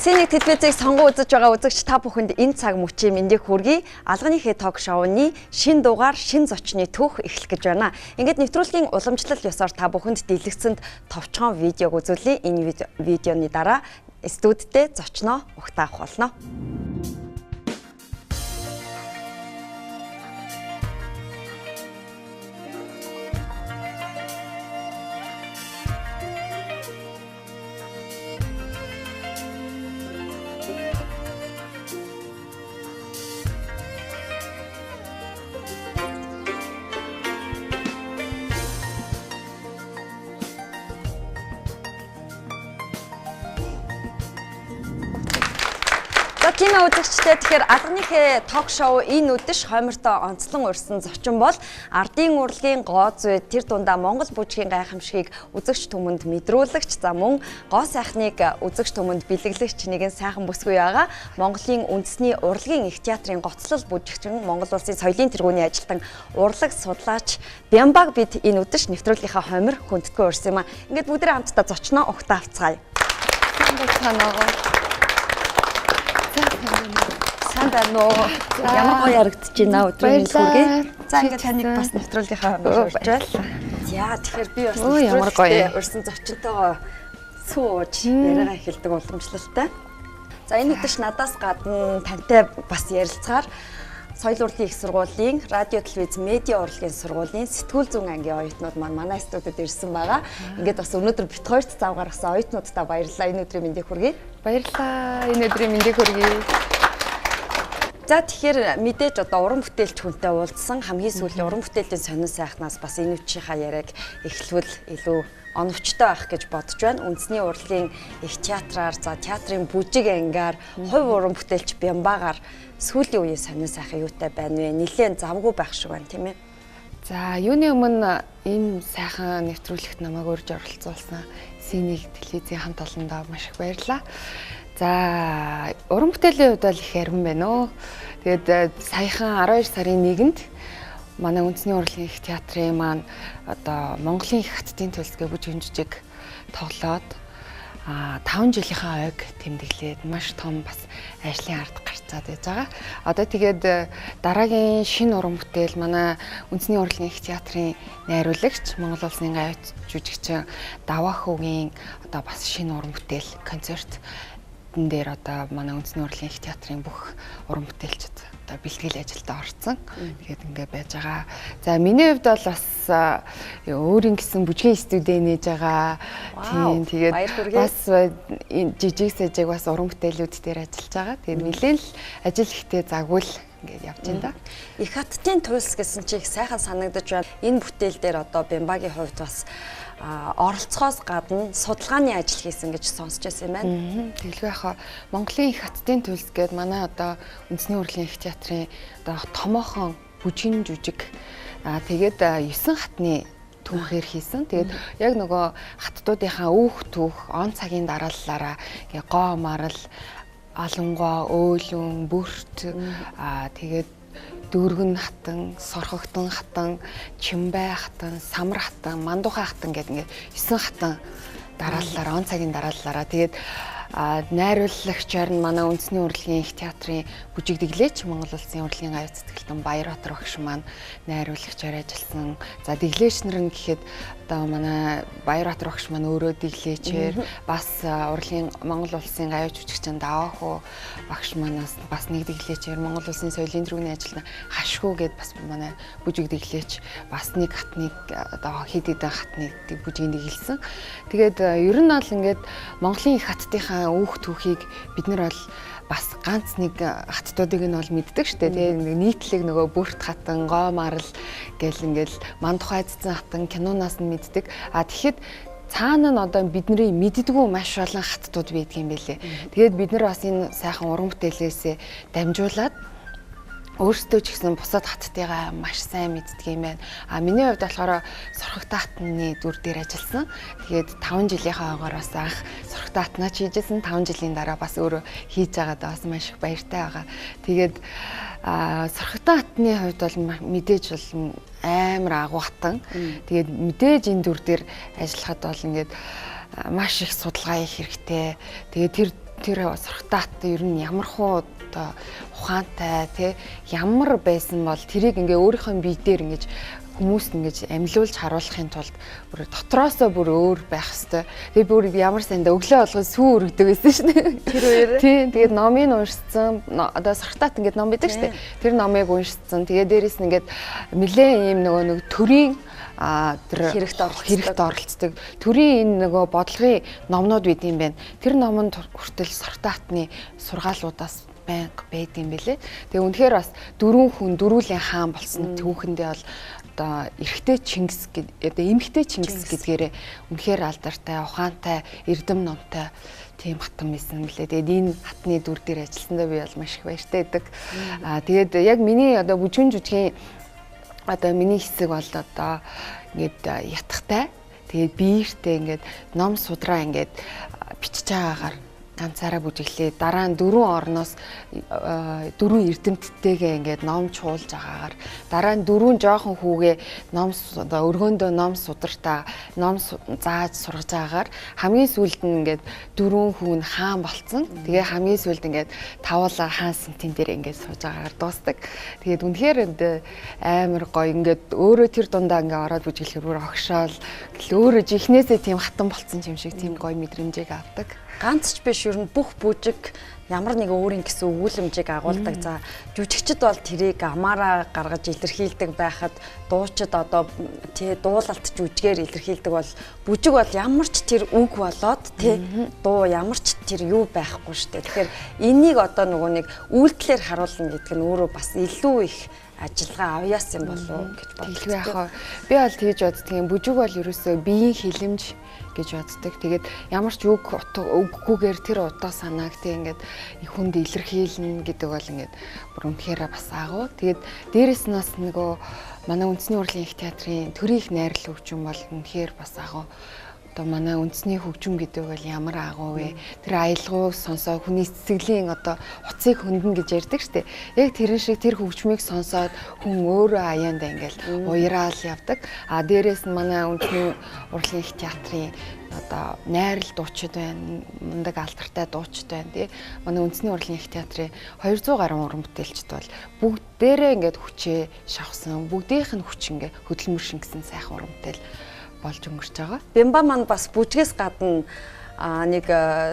Синик телевизийг сонгон үзэж байгаа үзэгч та бүхэнд энэ цаг мөчийн мэндийг хүргэе. Алганы хэ ток шоуны шин дугаар, шин зочны түүх эхлэх гэж байна. Ингээд нэвтрүүлгийн уламжлал ёсоор та бүхэнд дэлгэцэнд товчхон видеог үзүүлье. Энэ видеоны дараа студидтэй зочноо угтаах болно. Тийм ээ үзэгчдээ, тэгэхээр алганы хэ ток шоу энэ үдэш хоймортой онцлон урьсан зочин бол ардын урлагийн гоо зүй, тэр дундаа Монгол бүжгийн гайхамшигыг үзэгч түмэнд мэдрүүлэгч, за мөн гоо сайхныг үзэгч түмэнд бэлэглэгч нэгэн сайхан бүсгүй байгаа. Монголын үндэсний урлагийн их театрын гоцлол бүжигчин, Монгол улсын соёлын тэргүүний ажилтан, урлаг судлаач Бямбаг бид энэ үдэш нэвтрүүлгийнхаа хоймор хүндэтгүй урьсан юм а. Ингээд бүгдээ хамтдаа зочноо угтаа авцгаая. Сайн байна уу? Сайн байна уу? Ямар гоё ярагдаж байна өдрийн мэнд хүргэе. За ингээд таныг бас нэвтрүүлгийнхаа өмнө урьж байна. За тэгэхээр би бас ямар гоё урьсан зочинтойгоо сүү ууж яриагаа эхэлдэг уламжлалтай. За энэ үдэш надаас гадна тантай бас ярилцгаар Соёл урлагийн их сургуулийн радио телевиз медиа урлагийн сургуулийн сэтгүүл зүйн ангийн оюутнууд маань манай студид ирсэн байгаа. Ингээд бас өнөөдөр бит хоёрт зав гаргасан оюутнуудаа баярлалаа. Энэ өдрийн мэндийг хүргэе. Баярлалаа. Энэ өдрийн мэндийг хүргэе. За тэгэхээр мэдээж одоо уран бүтээлч хүнтэй уулзсан хамгийн сүүлийн уран бүтээлийн сонин сайхнаас бас энэ үчийнхаа яриаг эхлвэл илүү оновчтой байх гэж бодож байна. Үндэсний урлагийн их театраар, за театрын бүжиг ангаар, хувь уран бүтээлч Бямбагаар сүүлийн үеийн сонин сайхан юутай байна вэ? Нилээн завгүй байх шиг байна, тийм ээ. За юуны өмнө ийм сайхан нэвтрүүлэгт намайг урьж оролцуулсан Синик телевизийн хамт олондоо маш их баярлалаа. За уран бүтээлийн хувьд бол их ярин байна оо. Тэгээд саяхан 12 сарын 1-нд манай үндэсний урлагийн их театрын маань одоо Монголын их хаттын төлсгөө бүжигэн жижиг тоглоод 5 жилийнхаа ойг тэмдэглээд маш том бас ажлын ард гарцаад байж байгаа. Одоо тэгээд дараагийн шинэ уран бүтээл манай үндэсний урлагийн их театрын найруулагч Монгол улсын гавьяат жүжигчин Даваахүгийн одоо бас шинэ уран бүтээл концерт дээр одоо манай үндэсний урлагийн их театрын бүх уран бүтээлчид одоо бэлтгэл ажилдаа орцсон. Тэгээд ингээ байж байгаа. За миний хувьд бол бас өөрийн гэсэн бүжгийн студид нээж байгаа. Тийм тэгээд бас жижиг сажиг бас уран бүтээлүүд дээр ажиллаж байгаа. Тэгээд нэлээн л ажил ихтэй загвал ингээд явж байна да. Их хаттын туйлс гэсэн чи их сайхан санагдаж байна. Энэ бүтээл дээр одоо Бямбагийн хувьд бас оролцохоос гадна судалгааны ажил хийсэн гэж сонсч байсан юм байна. Тэгэлгүй яхаа Монголын их хаттын туйлс гээд манай одоо үндэсний урлагийн их театрын одоо томоохон бүжгийн жүжиг тэгээд 9 хатны түүхээр хийсэн. Тэгээд яг нөгөө хаттуудынхаа үүх түүх он цагийн дарааллаараа ингээ гоо марал, алангоо, өөлөн, бүрт тэгээд дүүргэн хатан, сорхогтон хатан, чимбай хатан, самар хатан, мандухай хатан гэдэг ингээд 9 хатан дарааллаараа, он цагийн дарааллаараа тэгээд найруулагчаар нь манай үндэсний урлагийн их театрын бүжиг дэглээч Монгол улсын урлагийн гавьяат сэтгэлтэн Баярбаатар багш маань найруулагчаар ажилласан. За дэглээч нар нь гэхэд одоо манай Баярбаатар багш маань өөрөө дэглээчээр бас урлагийн Монгол улсын гавьяат жүжигчин Даваахүү багш манаас бас нэг дэглээчээр Монгол улсын соёлын тэргүүний ажилтан Хашгүй гээд бас манай бүжиг дэглээч бас нэг хатныг одоо хэд хэдэн хатныг бүжгийг дэглэсэн. Тэгээд ер нь бол ингээд Монголын их хаттынхаа үүх түүхийг бид нар бол бас ганц нэг хаттуудыг нь бол мэддэг штэ. Тэгээ нэг нийтлэг нөгөө бүрт хатан, гоо марал гэл ингээл мандухай цэцэн хатан киноноос нь мэддэг. А тэгэхэд цаана нь одоо бидний мэддэггүй маш олон хаттууд байдаг юм байлээ. Тэгээд бид нар бас энэ сайхан уран бүтээлээсээ дамжуулаад өөрсдөө ч гэсэн бусад хаттыгаа маш сайн мэддэг юм байна. А миний хувьд болохоор сорхогтой хатны дүр дээр ажилласан. Тэгээд 5 жилийнхаа ойгоор бас анх сорхогтой хатнаа ч хийжсэн. 5 жилийн дараа бас өөрөө хийж байгаадаа бас маш их баяртай байгаа. Тэгээд сорхогтой хатны хувьд бол мэдээж бол амар агуу хатан. Тэгээд мэдээж энэ дүр дээр ажиллахад бол ингээд маш их судалгаа хийх хэрэгтэй. Тэгээд тэр тэр Сорхтаат ер нь ямар хуу одоо ухаантай тий ямар байсан бол тэрийг ингээ өөрийнхөө бие дээр ингэж хүмүүст ингэж амьлуулж харуулахын тулд бүр дотроосоо бүр өөр байх хэвээр. Тэгээ бүр ямар сайндаа өглөө болгон сүү өргөдөг байсан шнэ. Тэр үеэр. Тийм. Тэгээд номыг уншсан. Одоо Сорхтаат ингээд ном байдаг штэ. Тэр номыг уншсан. Тэгээ дээрэс нь ингээд нэлээд ийм нөгөө нэг төрийн тэр хэрэгт оролцдог. Төрийн энэ нөгөө бодлогын номнууд байд юм байна. Тэр номонд хүртэл Сорхтаатны сургаалуудаас байнга байд юм бэлээ. Тэгээ үнэхээр бас дөрвөн хүн дөрүүлийн хаан болсон түүхэндээ бол одоо эрэгтэй Чингис одоо эмэгтэй Чингис гэдгээрээ үнэхээр алдартай, ухаантай, эрдэм номтой тийм хатан байсан мөлий. Тэгээд энэ хатны дүр дээр ажилласандаа би бол маш их баяртай байдаг. Тэгээд яг миний одоо бүжгэн жүжигийн одоо миний хэсэг бол одоо ингээд ятгахтай. Тэгээд биертэй ингээд ном судраа ингээд бичиж байгаагаар ганцаараа бүжиглээ. Дараа нь дөрвөн орноос дөрвөн эрдэмтдтэйгээ ингээд ном чуулж байгаагаар дараа нь дөрвөн жоохон хүүгээ ном одоо өргөөндөө ном судартай ном зааж сургаж байгаагаар хамгийн сүүлд нь ингээд дөрвөн хүн хаан болцсон. Тэгээ хамгийн сүүлд ингээд тавуулаа хаан сэнтийн дээр ингээд сууж байгаагаар дуустдаг. Тэгээд үнэхээр амар гоё ингээд өөрөө тэр дундаа ингээд ороод бүжиглэхэр бүр огшоол өөрөө жихнээсээ тийм хатан болцсон юм шиг тийм гоё мэдрэмжийг авдаг. Ганц ч биш ер нь бүх бүжиг ямар нэгэн өөрийн гэсэн өгүүлэмжийг агуулдаг. За жүжигчд бол тэрийг амаараа гаргаж илэрхийлдэг байхад дуучид одоо тий дуулалт жүжигээр илэрхийлдэг бол бүжиг бол ямар ч тэр үг болоод тий дуу ямар ч тэр юу байхгүй шүү дээ. Тэгэхээр энийг одоо нөгөө нэг үйлдэлээр харуулна гэдэг нь өөрөө бас илүү их ажиллагаа авьяас юм болов уу гэж боддог. Тэгэлгүй яах вэ? Би бол тэгж боддог юм. Бүжиг бол ерөөсөө биеийн хилэмж гэж боддог. Тэгээд ямар ч үг үггүйгээр тэр утга санааг тэг ингээд хүнд илэрхийлнэ гэдэг бол ингээд бүр үнэхээр бас агуу. Тэгээд дээрэс нь бас нөгөө манай үндэсний урлагийн их театрын төрийн их найрлал хөгжим бол үнэхээр бас агуу. Одоо манай үндэсний хөгжим гэдэг бол ямар агуу вэ? Тэр аялгауг сонсоо хүний сэтгэлийн одоо утсыг хөндөнд гэж ярьдаг штэ. Яг тэрэн шиг тэр хөгжмийг сонсоод хүн өөрөө аяандаа ингээл уяраал явдаг. А дээрэс нь манай үндэсний урлагийн их театрын одоо найрал дуучид байна, мундаг алдартай дуучид байна тий. Манай үндэсний урлагийн их театрын 200 гаруй уран бүтээлчд бол бүгдээрээ ингээд хүчээ шавхсан, бүгдийнх нь хүч ингээ хөдөлмөр шингэсэн сайхан уран бүтээл болж өнгөрч байгаа. Бямба маань бас бүжгээс гадна нэг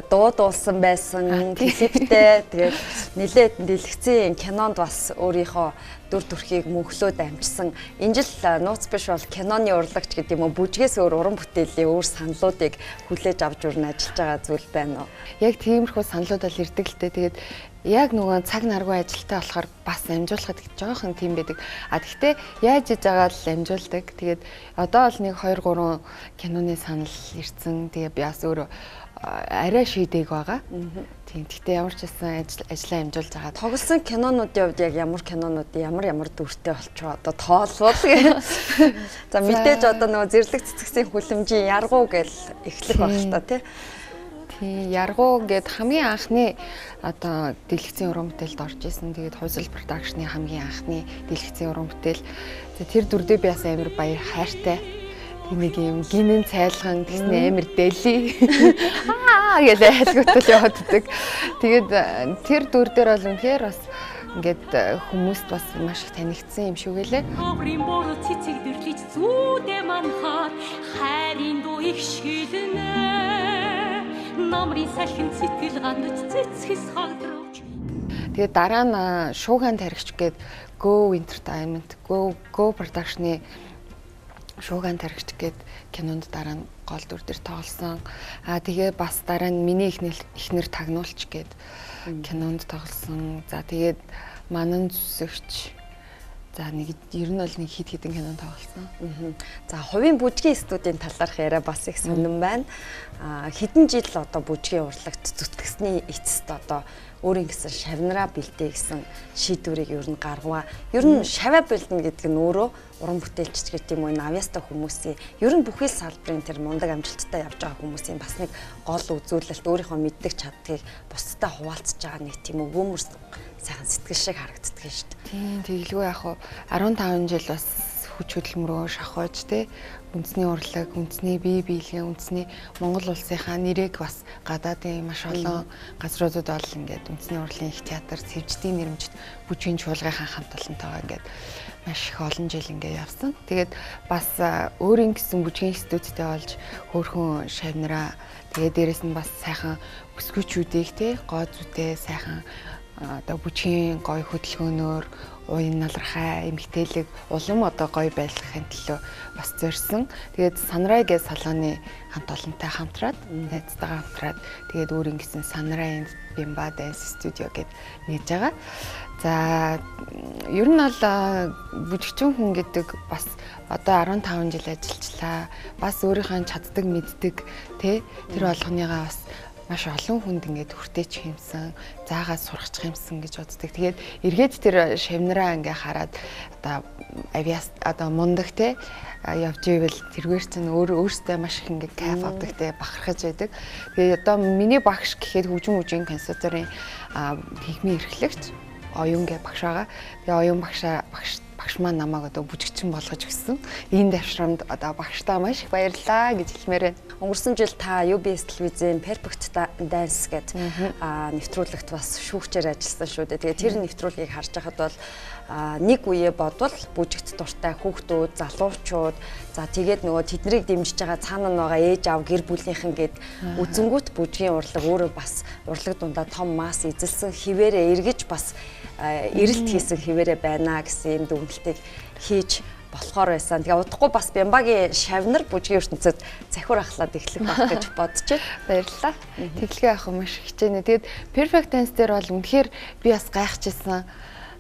дуу дуулсан байсан, клиптэй. Тэгээд нэлээд дэлгэцэн кинонд бас өөрийнхөө дүр төрхийг мөнхлөөд амжсан. Энэ жил нууц биш бол киноны урлагч гэдэг юм уу, бүжгээс өөр уран бүтээлийн өөр саналуудыг хүлээж авч өрн ажиллаж байгаа зүйл байна уу? Яг тиймэрхүү саналууд бол ирдэг л дээ. Тэгээд яг нөгөө цаг наргүй ажилтаа болохоор бас амжуулахад жоохон тийм байдаг. А тэгтээ яаж иж байгаа л амжуулдаг. Тэгээд одоо бол нэг 2 3 киноны санал ирсэн. Тэгээ би бас өөрөө арай шийдээг байгаа. Тийм. Тэгтээ ямар ч байсан ажлаа амжуулж байгаа. Тоглосон кинонуудын хувьд яг ямар кинонууд ямар дүртэй болчихоо одоо тоолвол гэх. За мэдээж одоо нөгөө зэрлэг цэцгсийн хүлэмжийн яргуу гэл эхлэх байх л та тий. Тийм, яргуу гэд хамгийн анхны одоо дэлгэцийн уран бүтээлд орж исэн. Тэгээд Хуйсал продакшны хамгийн анхны дэлгэцийн уран бүтээл. За тэр дүрдээ би бас амар баяр хайртай. Тэг нэг юм гинэн цайлган тэгснэ амар дэлий. Аа гэж айлгуутал яваад идэг. Тэгээд тэр дүр дээр бол үнэхээр бас ингээд хүмүүст бас маш их танигдсан юм шиг гэлээ. Ховрын бороо цэцэг дэрлэж зүүдэ манхаар хайрын дуу их шилнэ. Намрын салхин сэтгэл гандаж цэцхэс хагдрууч. Тэгээд дараа нь шуугаан таригч гээд Go Entertainment, Go Production-ы шуугаан таригч гээд кинонд дараа нь гол дүр дээр тоглосон. Аа тэгээ бас дараа нь миний эхнэр тагнуулч гээд кинонд тоглосон. За тэгээд манан зүсэгч. За нэг ер нь бол нэг хит хитэн кинонд тоглосон. За хувийн бүжгийн студийн талаарх яриа бас их сонирн байна. Хэдэн жил одоо бүжгийн урлагт зүтгэсний эцэст одоо өөрийн гэсэн шавнараа бэлдээ гэсэн шийдвэрийг ер нь гаргаваа. Ер нь шаваа бэлдэнэ гэдэг нь өөрөө уран бүтээлч гэдэг юм уу, авьяастай хүмүүсийн ер нь бүхий л салбарын тэр мундаг амжилттай явж байгаа хүмүүсийн бас нэг гол үзүүлэлт, өөрийнхөө мэддэг чаддгийг бусдад хуваалцаж байгаа нэг тийм өгөөмөр сайхан сэтгэл шиг харагддаг юм шүү дээ. Тийм, тэгэлгүй яг хуу 15 жил бас хүч хөдөлмөрөө шахаж те үндэсний урлаг, үндэсний бие биелгийн, үндэсний Монгол улсынхаа нэрийг бас гадаадын маш олон газруудад бол ингээд үндэсний урлагийн их театр, сэвждийн нэрмжит бүжгийн чуулгынхаа хамт олонтойгоо ингээд маш их олон жил ингээд явсан. Тэгээд бас өөрийн гэсэн бүжгийн студидтэй болж хөөрхөн шавнараа, тэгээд дээрэс нь бас сайхан бүсгүйчүүдийг те гоо зүйтэй сайхан одоо бүжгийн гоё хөдөлгөөнөөр уян налархай эмгтээлэг улам одоо гоё байлгахын төлөө бас зорьсон. Тэгээд Санрай гэж салооны хамт олонтой хамтраад, найзтайгаа хамтраад тэгээд өөр ингэсэн Санрай Бимба Dance Studio гэд нээж байгаа. За ер нь бол бүжигчин хүн гэдэг бас одоо 15 жил ажиллажлаа. Бас өөрийнхөө чаддаг, мэддэг тэ тэр болгоныгаа бас маш олон хүнд ингээд хүртээч хэмсэн, заагаа сургачих хэмсэн гэж боддог. Тэгээд эргээд тэр шавнараа ингээ хараад одоо авиас одоо мундаг те явж ивэл тэргээр чинь өөрөөсөө маш их ингээ кайф авдаг те, бахархаж байдаг. Тэгээд одоо миний багш гэхэд хөгжим бүжгийн консерваторийн нийгмийн эрхлэгч Оюун гэ багш байгаа. Тэгээ Оюун багш маань намайг одоо бүжигчин болгож өгсөн. Энэ давшрамд одоо багштаа маш их баярлалаа гэж хэлмээр байна. Өнгөрсөн жил та UBS телевизийн Perfect Dance гэдэг нэвтрүүлэгт бас шүүгчээр ажилласан шүү дээ. Тэгээ тэр нэвтрүүлгийг харж байхад бол нэг үе бодвол бүжигт дуртай хүүхдүүд, залуучууд, за тэгээд нөгөө тэднийг дэмжиж байгаа цаана нь байгаа ээж аав, гэр бүлийнхэн гээд үзэнгүүт бүжгийн урлаг өөрөө бас урлаг дундаа том масс эзэлсэн хിവэрэ эргэж бас эрэлт хийсэн хിവэрэ байна гэсэн юм дүгнэлтийг хийж болохоор байсан. Тэгээ удахгүй бас Бямбагийн шавнар бүжгийн ертөнцид цахиур ахлаад эхлэх байх гэж бодож байна. Баярлалаа. Тэглэгээ авах маш хичээнэ. Тэгээд Perfect Dance дээр бол үнэхээр би бас гайхажсэн.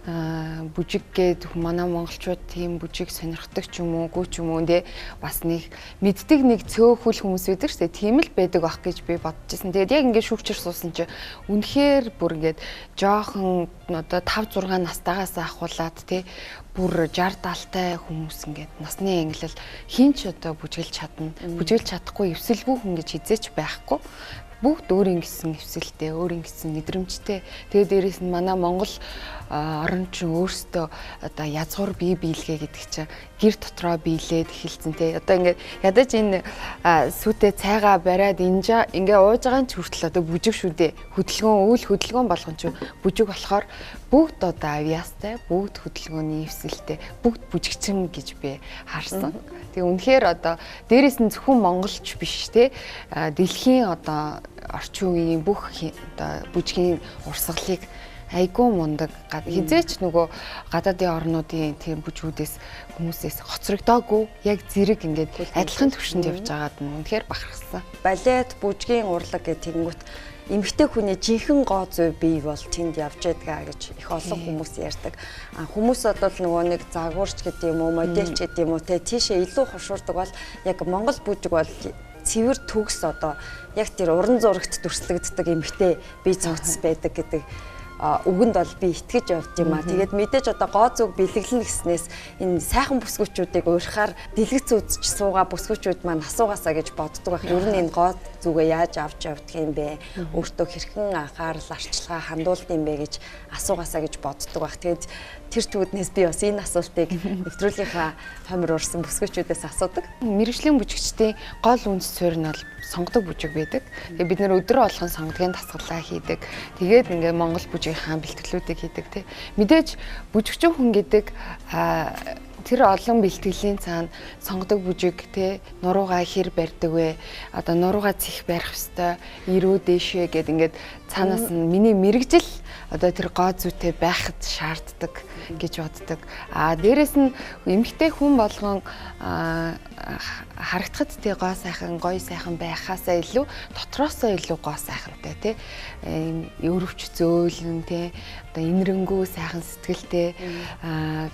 Бүжиг гээд манай монголчууд тийм бүжиг сонирхдаг ч юм уу, гүү ч юм уу нэ бас нэг мэддэг нэг цөөхөл хүмүүс байдаг шүү дээ. Тийм л байдаг бах гэж би бодчихсон. Тэгээд яг ингээд шүүгчээр суусан чи үнэхээр бүр ингээд жоохон одоо 5 6 настайгаас ахуулаад тий бүр 60 70-тай хүмүүс ингээд насны ангилал хин ч одоо бүжгэлж чадна. Бүжгэлж чадахгүй эвсэлгүй хүн гэж хизээч байхгүй. Бүгд өөрийн гэсэн эвсэлтэй, өөрийн гэсэн мэдрэмжтэй. Тэгээд дээрэс нь манай Монгол орон чинь өөрсдөө одоо язгуур бие биелгээ гэдэг чинь гэр дотроо биелээд эхэлсэн те. Одоо ингээд ядаж энэ сүтээ цайгаа бариад ингээ ууж байгаа нь ч хүртэл одоо бүжиг шүү дээ. Хөдөлгөөн, үйл хөдөлгөөн болгон чинь бүжиг болохоор бүгд одоо авиастай, бүгд хөдөлгөөний эвсэлтэй, бүгд бүжигчин гэж би харсан. Тэгээ үнэхээр одоо дээрэс нь зөвхөн монголч биш те. Дэлхийн одоо орчин үеийн бүх одоо бүжгийн урсгалыг айгүй мундаг хизээч нөгөө гадаадын орнуудын тийм бүжгүүдээс хүмүүсээс хоцрогдоогүй яг зэрэг ингээд адилхан төвшөнд явж байгаад нь үнэхээр бахархсан. Балет, бүжгийн урлаг гэх тэгэнгүүт эмэгтэй хүний жинхэнэ гоо зүй бий бол тэнд явж байдгаа гэж их олон хүмүүс ярьдаг. Хүмүүс бол нөгөө нэг загварч гэдэг юм уу, модельч гэдэг юм уу те тийшээ илүү хошуурдаг бол яг Монгол бүжиг бол цэвэр төгс одоо яг тэр уран зурагт дүрслэгддэг эмэгтэй бие цогц байдаг гэдэг үгэнд бол би итгэж явд юм а. Тэгээд мэдээж одоо гоо зүг бэлэглэнэ гэснээс энэ сайхан бүсгүүчүүдийг уурхаар дэлгэц үзэж суугаа бүсгүүчүүд маань асуугаасаа гэж боддог байх. Ер нь энэ гоо зүгээ яаж авч явдаг юм бэ? Өөртөө хэрхэн анхаарал арчилгаа хандуулд юм бэ гэж асуугаасаа гэж боддог байх. Тэгээд тэр түүднээс би бас энэ асуултыг нэвтрүүлгийнхаа хомор урсан бүсгүүчүүдээс асуудаг. Мэргэжлийн бүжигчдийн гол үндэс суурь нь бол сонгодог бүжиг байдаг. Тэгээд бид нэр өдөр болгон сонгодгийн дасгалаа хийдэг. Тэгээд ингээ Монгол бүжгийнхаа бэлтгэлүүдийг хийдэг тий. Мэдээж бүжигчин хүн гэдэг тэр олон бэлтгэлийн цаана сонгодог бүжиг тий нуруугаа хэр барьдаг вэ? Одоо нуруугаа цэх барих ёстой, ирүү дээшээ гэд ингээд цаанаас нь миний мэрэгжил одоо тэр гоо зүйтэй байхад шаарддаг гэж боддог. А дээрэс нь эмэгтэй хүн болгон харагдахад тий гоо сайхан, гоё сайхан байхаасаа илүү дотроосоо илүү гоо сайхантай тий өрөвч зөөлөн тий одоо инэрэнгүү сайхан сэтгэлтэй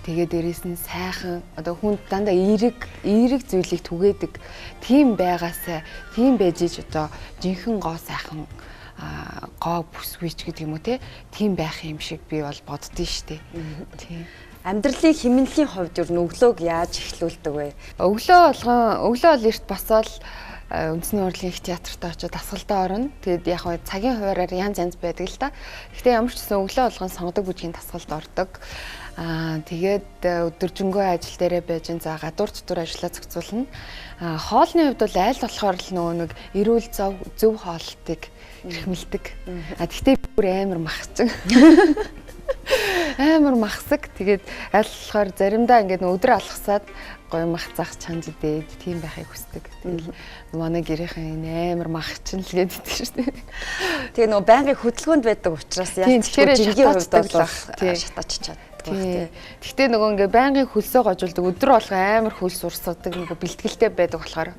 тэгээ дээрэс нь сайхан одоо хүн дандаа эерэг зүйлийг түгээдэг тийм байгаасаа тийм байж ич одоо жинхэнэ гоо сайхан гоо бүсгүйч гэдэг юм уу те тийм байх юм шиг би бол боддсон шүү дээ. Тийм. Амьдралын хэмнэлийн хувьд ер нь өглөөг яаж эхлүүлдэг вэ? Өглөө болгон өглөө бол эрт босоод Үндэсний урлагийн их театрт очиж дасгалдаа орно. Тэгээд яг нь цагийн хуваараар янз янз байдаг л та. Гэхдээ ямар ч гэсэн өглөө болгон сонгодог бүжгийн дасгалд ордог. Тэгээд өдөржингөө ажил дээрээ байж, за гадуур дотор ажиллаа зохицуулна. Хоолны хувьд бол айл болохоор л нөгөө нэг эрүүл зөв хоолтыг эрхэмлдэг. Тэгтээ бүр амар махчин. Амар махсаг. Тэгээд аль болохоор заримдаа ингээд өдөр алхасаад гоё мах зах чанж идээд тийм байхыг хүсдэг. Тэгэл манай гэрийнхэн энэ амар махчин л гэдэг шүү дээ. Тэгээ нөгөө байнгын хөдөлгөөнд байдаг учраас яг жингийн хувьд бол шатаач чаддаг байх тий. Гэхдээ нөгөө ингээ байнгын хөлсөө гожуулдаг, өдөр болго амар хөлс урсгадаг, нөгөө бэлтгэлтэй байдаг болохоор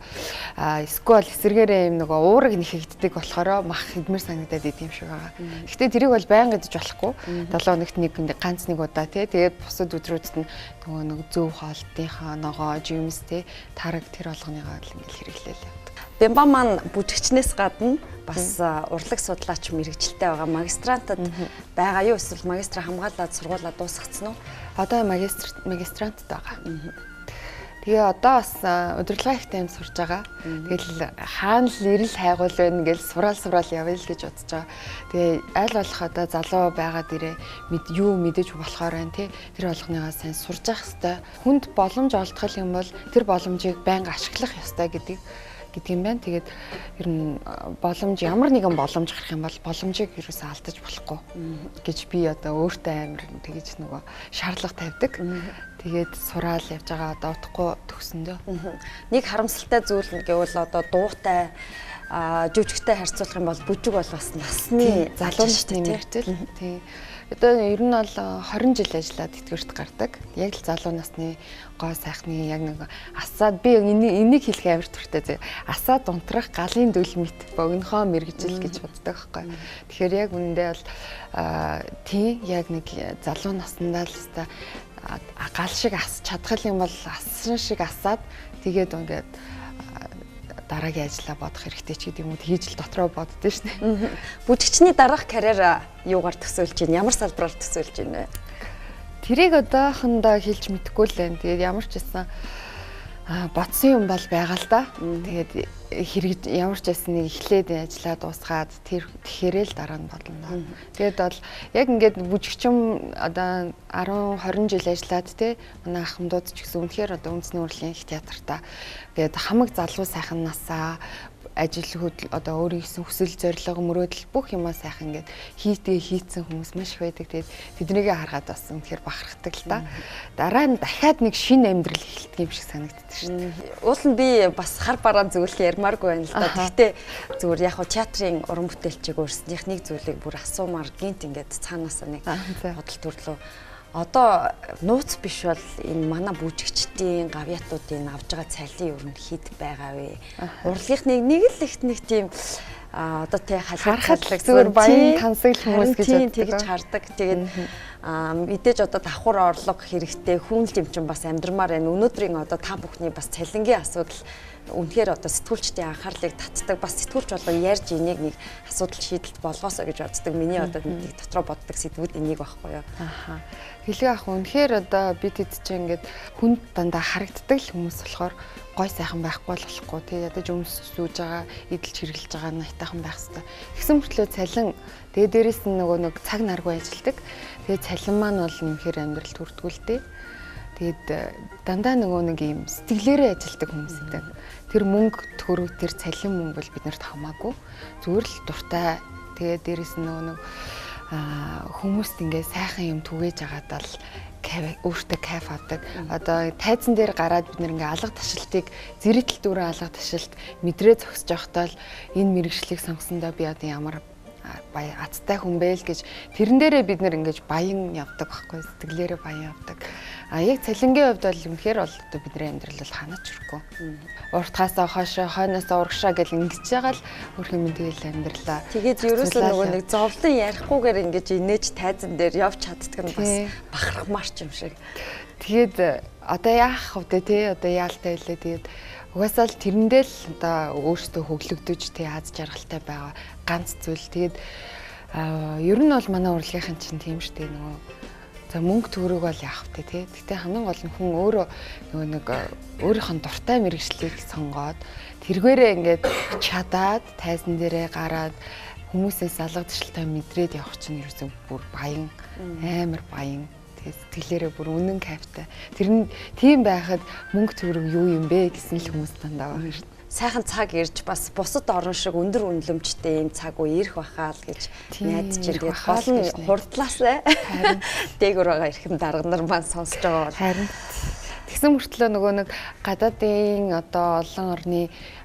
эсвэл эсэргээрээ юм нөгөө уураг нэхэгддэг болохоор мах идмэр санагдаад идэм шиг байгаа. Гэхдээ тэрийг бол байнга идэж болохгүй. 7 хоногт нэг ганц нэг удаа тий. Тэгээд бусад өдрүүдэд нь нөгөө нэг зөв хоолтынхаа ногоо, жимс тий, тараг тэр болгоныгоо л ингээл хэрэглээл явдаг. Бямба маань бүжигчнээс гадна бас урлаг судлаач мэрэгчлээ байгаа. Магистрантад байгаа юу эсвэл магистра хамгаалаад сургуулаа дуусгацсан уу? Одоо магистрантд байгаа. Тэгээ одоо бас удирдлагын их тайм сурж байгаа. Тэгэл хаана л эрэл хайгуул байна гэл сураал явъя л гэж бодож байгаа. Тэгээ аль болох одоо залуу байгаа дээрээ юу мэдэж болохоор байна те. Тэр болгоныгоо сайн сурж явах хэвээр. Хүнд боломж олдох юм бол тэр боломжийг байнга ашиглах ёстой гэдэг юм байна. Тэгээд ер нь боломж ямар нэгэн боломж гарах юм бол боломжийг ерөөсөө алдаж болохгүй гэж би одоо өөртөө амар тэгэж нөгөө шаардлага тавьдаг. Тэгээд сураал явж байгаа одоо удахгүй төгсөндөө. Нэг харамсалтай зүйл нь гэвэл одоо дуутай жүжигтэй харьцуулах юм бол бүжиг бол бас насны залуу насны мэргэжил. Тий. Одоо ер нь бол 20 жил ажиллаад тэтгэврт гардаг. Яг л залуу насны гоо сайхны яг нэг асаад би энийг хэлэх амар туртай зэ. Асаад унтрах галын дүл мэт богинохоо мэргэжил гэж боддог байхгүй. Тэгэхээр яг үүндээ бол тий яг нэг залуу наснаа л өстой гал шиг ас чадах юм бол ассан шиг асаад тэгээд ингээд дараагийн ажлаа бодох хэрэгтэй ч гэдэг юм уу тэгж л дотроо боддоо шнэ. Бүжигчний дараах карьер юугаар төсөөлж байна? Ямар салбараар төсөөлж байна вэ? Тэрийг одоохондоо хэлж мэдэхгүй л байна. Тэгээд ямар ч байсан бодсон юм бол байгаа л да. Тэгээд хэрэг ямар ч байсан нэг эхлээд ажиллаа дуусгаад тэр тэгэхээрээ л дараа нь бодно. Тэгээд бол яг ингээд бүжигчин одоо 10 20 жил ажиллаад те манай ахмадууд ч гэсэн үнэхээр одоо үндэсний урлагийн их театртаа тэгээд хамаг залуу сайхан насаа ажил хөдөл одоо өөрийн хүсэл зорилго мөрөөдөл бүх юмаа сайхан ингээд хийцэн хүмүүс маш их байдаг. Тэгээд тэднийгээ харахад бас үнэхээр бахархдаг л та. Дараа нь дахиад нэг шинэ амьдрал эхэлдэг юм шиг санагддаг шүү дээ. Уул нь би бас хар бараан зүйл ярмааргүй байна л да. Гэхдээ зүгээр яг хуу театрын уран бүтээлчийг өөрснийх нэг зүйлийг бүр асуумаар гинт ингээд цаанаасаа нэг бодол төрлөө. Одоо нууц биш бол энэ манай бүжигчдийн гавьяатуудын авж байгаа цалин ер нь хэд байгаа вэ? Урлагийнхны нэг л ихт нэг тийм одоо тий халиаг зүгээр баян тансаг хүмүүс гэж боддог. Тэгж хардаг. Тэгээд мэдээж одоо давхар орлого хэрэгтэй хүн л юм чинь бас амьдрмаар байна. Өнөөдрийн одоо та бүхний бас цалингийн асуудал үнэхээр одоо сэтгүүлчдийн анхаарлыг татдаг. Бас сэтгүүлч болго ярьж энийг нэг асуудал шийдэлт болгоосоо гэж боддог. Миний одоо нэг дотроо боддог сэдвүүд энийг байхгүй юу? Аха. Хэлээ ах үнэхээр одоо бид хэд чинь ингээд хүнд дандаа харагддаг л хүмүүс болохоор гой сайхан байхгүй л болохгүй тий ядаж өмсөж сууж байгаа эдэлж хэрглэж байгаа найтайхан байх хэвээр. Тэгсэн мөртлөө цалин тэгээ дээрэс нь нөгөө нэг цаг наргүй ажилдаг. Тэгээ цалин маань бол үнэхээр амьдралд хүрдэггүй л дээ. Тэгээд дандаа нөгөө нэг юм сэтгэлээрээ ажилдаг хүмүүс гэдэг. Тэр мөнгө төгрөг тэр цалин мөнгө бол биднэрт хамаагүй. Зүгээр л дуртай. Тэгээ дээрэс нь нөгөө нэг хүмүүст ингээ сайхан юм түгээж байгаадаа л өөртөө кайф авдаг. Одоо тайзан дээр гараад бид нэр ингээ алга ташилтыг зэрэгтэл дүүрэн алга ташилт мэдрээ зогсож байхдаа л энэ мэрэгчлийг сонгосондоо би одоо ямар баян азтай хүн бэ л гэж тэрэн дээрээ бид нэр ингэж баян явдаг байхгүй сэтгэлээрээ баян явдаг. А яг цалингийн хувьд бол үнэхээр бол одоо бидний амьдрал бол ханаач өрөхгүй. Уртгаасаа хойшоо, хойноосоо урагшаа гэл ингэж байгаа л өөрх юм тэгэл амьдралаа. Тэгээд ерөөсөө нөгөө нэг зовлон ярихгүйгээр ингэж инээж тайзан дээр явж чаддаг нь бас бахархмаар ч юм шиг. Тэгээд одоо яах вэ те одоо яалтай байлээ тэгээд угаасаа л тэрэндээ л одоо өөртөө хөглөгдөж тий аз жаргалтай байгаа ганц зүйл. Тэгээд ер нь бол манай урлагийнхан чинь тийм шүү дээ нөгөө За мөнгө төгрөг бол яах вэ те. Гэтэ хамгийн гол нь хүн өөрөө нөгөө нэг өөрийнх нь дуртай мэргэжлийг сонгоод тэргээрээ ингээд чадаад тайзан дээрээ гараад хүмүүсээс алга зэшилтэй мэдрээд явах чинь ерөөсөө бүр баян, амар баян. Тэгээ сэтгэлээрээ бүр үнэн кайфтай. Тэр нь тийм байхад мөнгө төгрөг юу юм бэ гэсэн л хүмүүс дандаа байгаа шүү дээ. Сайхан цаг ирж бас бусад орн шиг өндөр үнэлэмжтэй ийм цаг үе ирэх байхаа л гэж найдаж байна. Тэгээд гол нь хурдлаас дээгүүр байгаа эрхэм дарга нар маань сонсож байгаа бол харин тэгсэн мөртлөө нөгөө нэг гадаадын одоо олон орны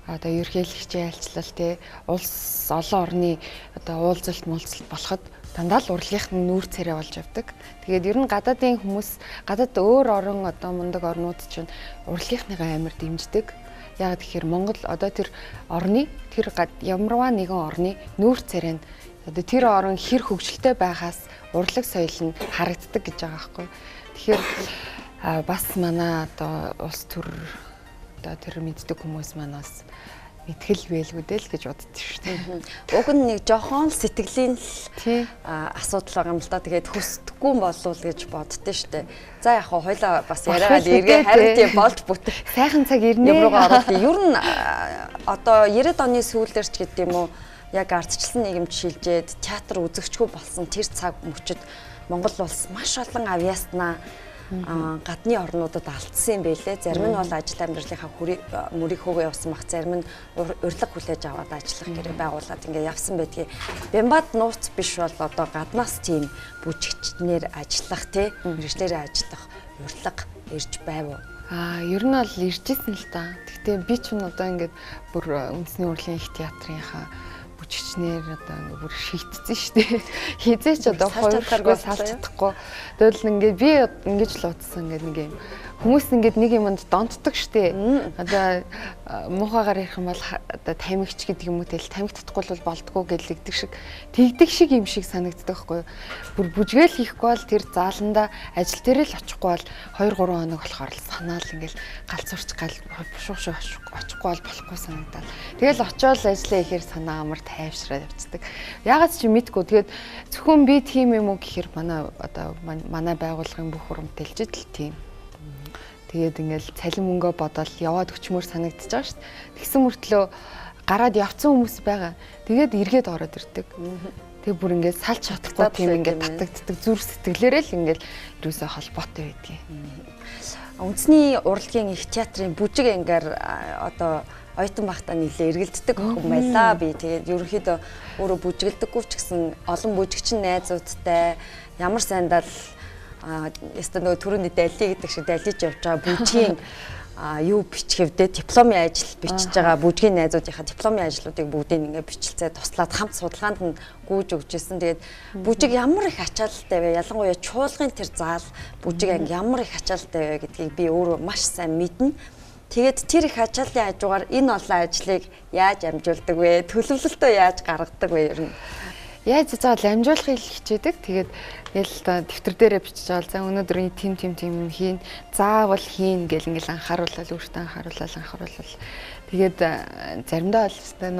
одоо ерөнхийлөгчийн айлчлал те улс олон орны одоо уулзалт муулзалт болоход дандаа л урлагийнх нь нүүр царай болж явдаг. Тэгээд ер нь гадаадын хүмүүс гадаад өөр орон одоо мундаг орнууд чинь урлагийнхныгаа амар дэмждэг. Яг тэгэхээр Монгол одоо тэр орны тэр ямарваа нэгэн орны нүүр царай нь одоо тэр орон хэр хөгжилтэй байхаас урлаг соёл нь харагддаг гэж байгаа байхгүй. Тэгэхээр бас манай одоо улс төр одоо тэр мэддэг хүмүүс маань бас мэтгэл байлгүй дээ л гэж боддог шүү дээ. Уг нь нэг жохон л сэтгэлийн л асуудал байгаа юм л да. Тэгээд хүсдэггүй болов гэж боддөө шүү дээ. За яг хоо хоёлаа бас яриагаа л эргээ харин тийм болж бүтэх. Сайхан цаг ирнэ. Юм руугаа ороод. Ер нь одоо 90-ад оны сүүлээр ч гэдэг юм уу яг ардчилсан нийгэмд шилжээд театр үзэгчгүй болсон тэр цаг мөчид Монгол улс маш олон авьяаснаа гадны орнуудад алдсан юм байлээ. Зарим нь бол ажил амьдралынхаа мөрийг хөөгөө явсан бах, зарим нь урилга хүлээж аваад ажиллах гэрээ байгуулад ингээ явсан байдгийг. Бямбад нууц биш бол одоо гаднаас тийм бүжигчнэр ажиллах тий мэргэжлээрээ ажиллах урилга ирж байв уу? Ер нь бол ирж исэн л та. Гэхдээ би ч н одоо ингээд бүр үндэсний урлагийн их театрынхаа бүжигчнэр одоо ингээ бүр шийтцэн шүү дээ. Хизээч одоо хувиршгүй салж чадахгүй. Тэгвэл ингээ би ингэж л утсан ингээ нэг юм хүмүүс ингээд нэг юмд донтдог шүү дээ. Одоо муухайгаар ярих юм бол одоо тамхич гэдэг юм уу тэгэл тамхи татахгүй бол болдгоо гэлэгдэг шиг тэгдэг шиг юм шиг санагддаг байхгүй юу? Бүр бүжгээл хийхгүй бол тэр зааланда ажил дээр л очихгүй бол 2 3 хоног болохоор л санаал ингээл галзуурч гал бушуух шиг очихгүй бол болохгүй санагдаад. Тэгэл очиод ажиллаа ихээр санаа амар тайвшраад явцдаг. Яагаад ч мэдгүй. Тэгээд зөвхөн би тийм юм уу гэхээр манай одоо манай байгууллагын бүх урам бүтээлчд л тийм. Тэгээд ингээл цалин мөнгөө бодоол яваад өчмөр санагдчихж байгаа шүү дээ. Тэгсэн мөртлөө гараад явцсан хүмүүс байгаа. Тэгээд эргээд ороод ирдэг. Тэгээ бүр ингээд салж чадахгүй тийм ингээд татагддаг зүрх сэтгэлээрээ л ингээд юусоо холбоотой байдгийг. Үндэсний урлагийн их театрын бүжиг ангаар одоо оюутан байхдаа нэлээ эргэлддэг охин байлаа би. Тэгээд ерөнхийдөө өөрөө бүжиглдэггүй ч гэсэн олон бүжигчин найзуудтай ямар сайндаа л яста нөгөө түрүүний дали гэдэг шиг далиж явж байгаа бүжгийн юу бичгэвдээ дипломын ажил бичиж байгаа бүжгийн найзуудынхаа дипломын ажлуудыг бүгдийг ингээ бичлцээ туслаад хамт судалгаанд нь гүйж өгч ирсэн. Тэгээд бүжиг ямар их ачаалалтай вэ? Ялангуяа чуулгын тэр заал бүжиг анги ямар их ачаалалтай вэ гэдгийг би өөрөө маш сайн мэднэ. Тэгээд тэр их ачааллын хажуугаар энэ олон ажлыг яаж амжуулдаг вэ? Төлөвлөлтөө яаж гаргадаг вэ ер нь? Яаж заавал амжуулахыг хичээдэг. Тэгээд ингээл дэвтэр дээрээ бичиж авал за өнөөдөр энэ тим тим тим хийн, заавал хийн гэл ингээл анхааруулал өөртөө анхааруулал. Тэгээд заримдаа бол өстой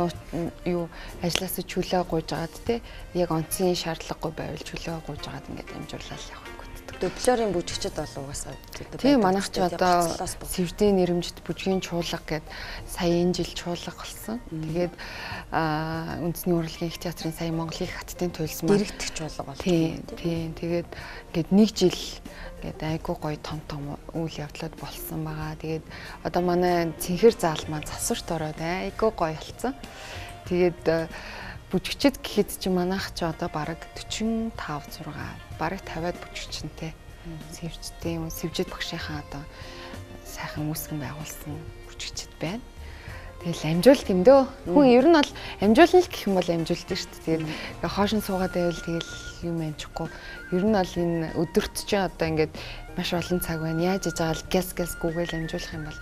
юу ажлаас чөлөө гуйж агаад те яг онцгийн шаардлагагүй байвал чөлөө гуйж агаад ингээд амжуулал явах гэдэг. Дублерын бүжигчд бол угаасаа тийм манайх ч одоо сэвждийн нэрэмжит бүжгийн чуулга гэд сая энэ жил чуулга болсон. Тэгээд үндэсний урлагийн их театрын сая Монголын их хаттын туйлс маань дэрэгдэх чуулга бол тийм тийм тэгээд ингээд нэг жил ингээд айгүй гоё том том үйл явдлууд болсон байгаа. Тэгээд одоо манай цэнхэр заал маань засварт ороод айгүй гоё болсон. Тэгээд бүжигчд гэхэд чи манайх ч одоо бараг 45 6 бараг 50-аад бүжигчэнтэй сэвждээ юм сэвжид багшийнхаа одоо сайхан үүсгэн байгуулсан бүжигчд байна. Тэгэл амжуулт юм дөө. Хүн ер нь бол амжуулна л гэх юм бол амжуулдаг шүү дээ. Тэгээд ингээ хоошин суугаад байвал тэгэл юм амжихгүй. Ер нь бол энэ өдөрт чинь одоо ингээд маш олон цаг байна. Яаж иж байгаа л гяс гяс гүгээл амжуулах юм бол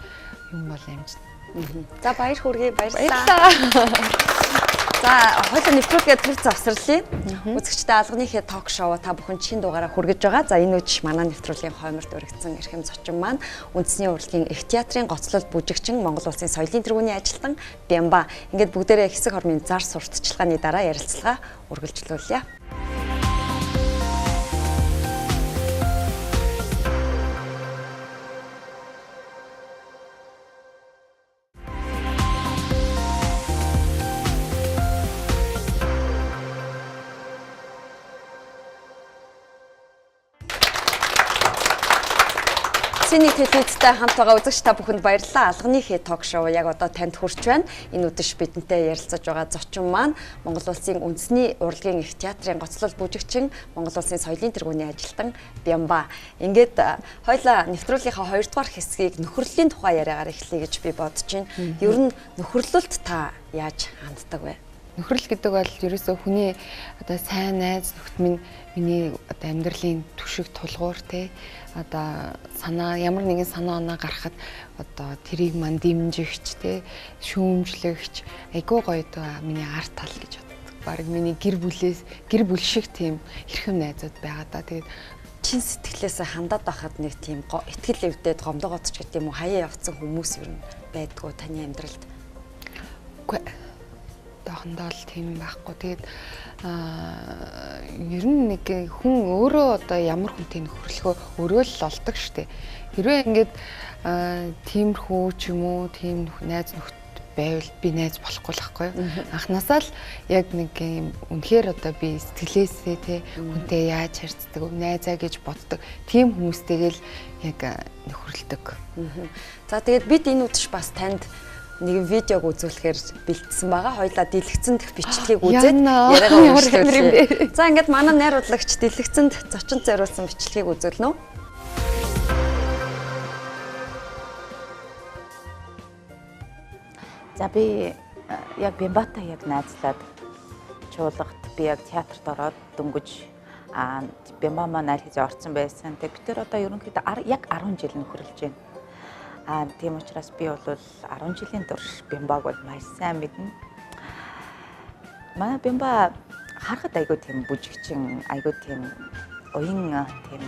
юм бол амжина. За баяр хүргэе, баярлалаа. За хоёулаа нэвтрүүлгээ төр завсарлая. Үзэгчдээ алганы ток шоу та бүхэн чин дугаараа хүргэж байгаа. За энэ үеч манай нэвтрүүлгийн хойморт өргөцсөн эрхэм зочин маань үндэсний урлагийн их театрын гоцлол бүжигчин Монгол улсын соёлын тэргүүний ажилтан Бямба. Ингээд бүгдээрээ хэсэг хормын зар сурталчилгааны дараа ярилцлага үргэлжлүүлье. Монголын нэг телевизтэй хамт байгаа үзэгч та бүхэнд баярлалаа. Алганы хэ ток шоу яг одоо танд хүрч байна. Энэ үдэш бидэнтэй ярилцаж байгаа зочин маань Монгол Улсын үндэсний урлагийн их театрын гоцлол бүжигчин, Монгол Улсын соёлын тэргүүний ажилтан Бямба. Ингээд хоёлаа нэвтрүүлгийнхаа 2 дугаар хэсгийг нөхөрлөлийн тухай яриагаар эхлэе гэж би бодож байна. Ер нь нөхөрлөлт та яаж ханддаг вэ? Нөхөрлөл гэдэг бол ерөөсөө хүний одоо сайн найз нөхд минь миний одоо амьдралын түшиг тулгуур те одоо санаа ямар нэгэн санаа оноо гаргахад одоо тэрийг мань дэмжигч те шүүмжлэгч айгүй гоё доо миний арт тал гэж боддог. Бараг миний гэр бүлээс гэр бүл шиг тийм хэрхэм найзууд байгаа да. Тэгээд чин сэтгэлээсээ хандаад байхад нэг тийм итгэл эвдээд гомдогоодч гэдэг юм уу хаяа явцсан хүмүүс ер нь байдгүй таны амьдралд? Үгүй. Одоохондоо л тийм байхгүй. Тэгээд ер нь нэг хүн өөрөө одоо ямар хүнтэй нөхөрлөхөө өөрөө л олдог штэ. Хэрвээ ингээд тиймэрхүү ч юм уу тийм найз нөхөд байвал би найз болохгүй л байхгүй юу. Анхнаасаа л яг нэг юм үнэхээр одоо би сэтгэлээсээ те хүнтэй яаж харьцдаг, найзаа гэж боддог тийм хүмүүстэйгээ л яг нөхөрлөдөг. За тэгээд бид энэ үдш бас танд нэгэн видеог үзүүлэхээр бэлдсэн байгаа. Хоёлаа дэлгэцэнд бичлэгийг үзээд яриагаа үргэлжлүүлье. За ингээд манай найруулагч дэлгэцэнд зочинд зориулсан бичлэгийг үзүүлнэ үү? За би яг Бямбатай яг найзлаад чуулгад би яг театрт ороод дөнгөж Бямба маань аль хэзээ орсон байсан. Тэгээд бид тэр одоо ерөнхийдөө яг 10 жил нөхөрлөж байна. Тийм учраас би бол 10 жилийн турш Бямбаг бол маш сайн мэднэ. Манай Бямба харахад айгүй тийм бүжигчин, айгүй тийм уян тийм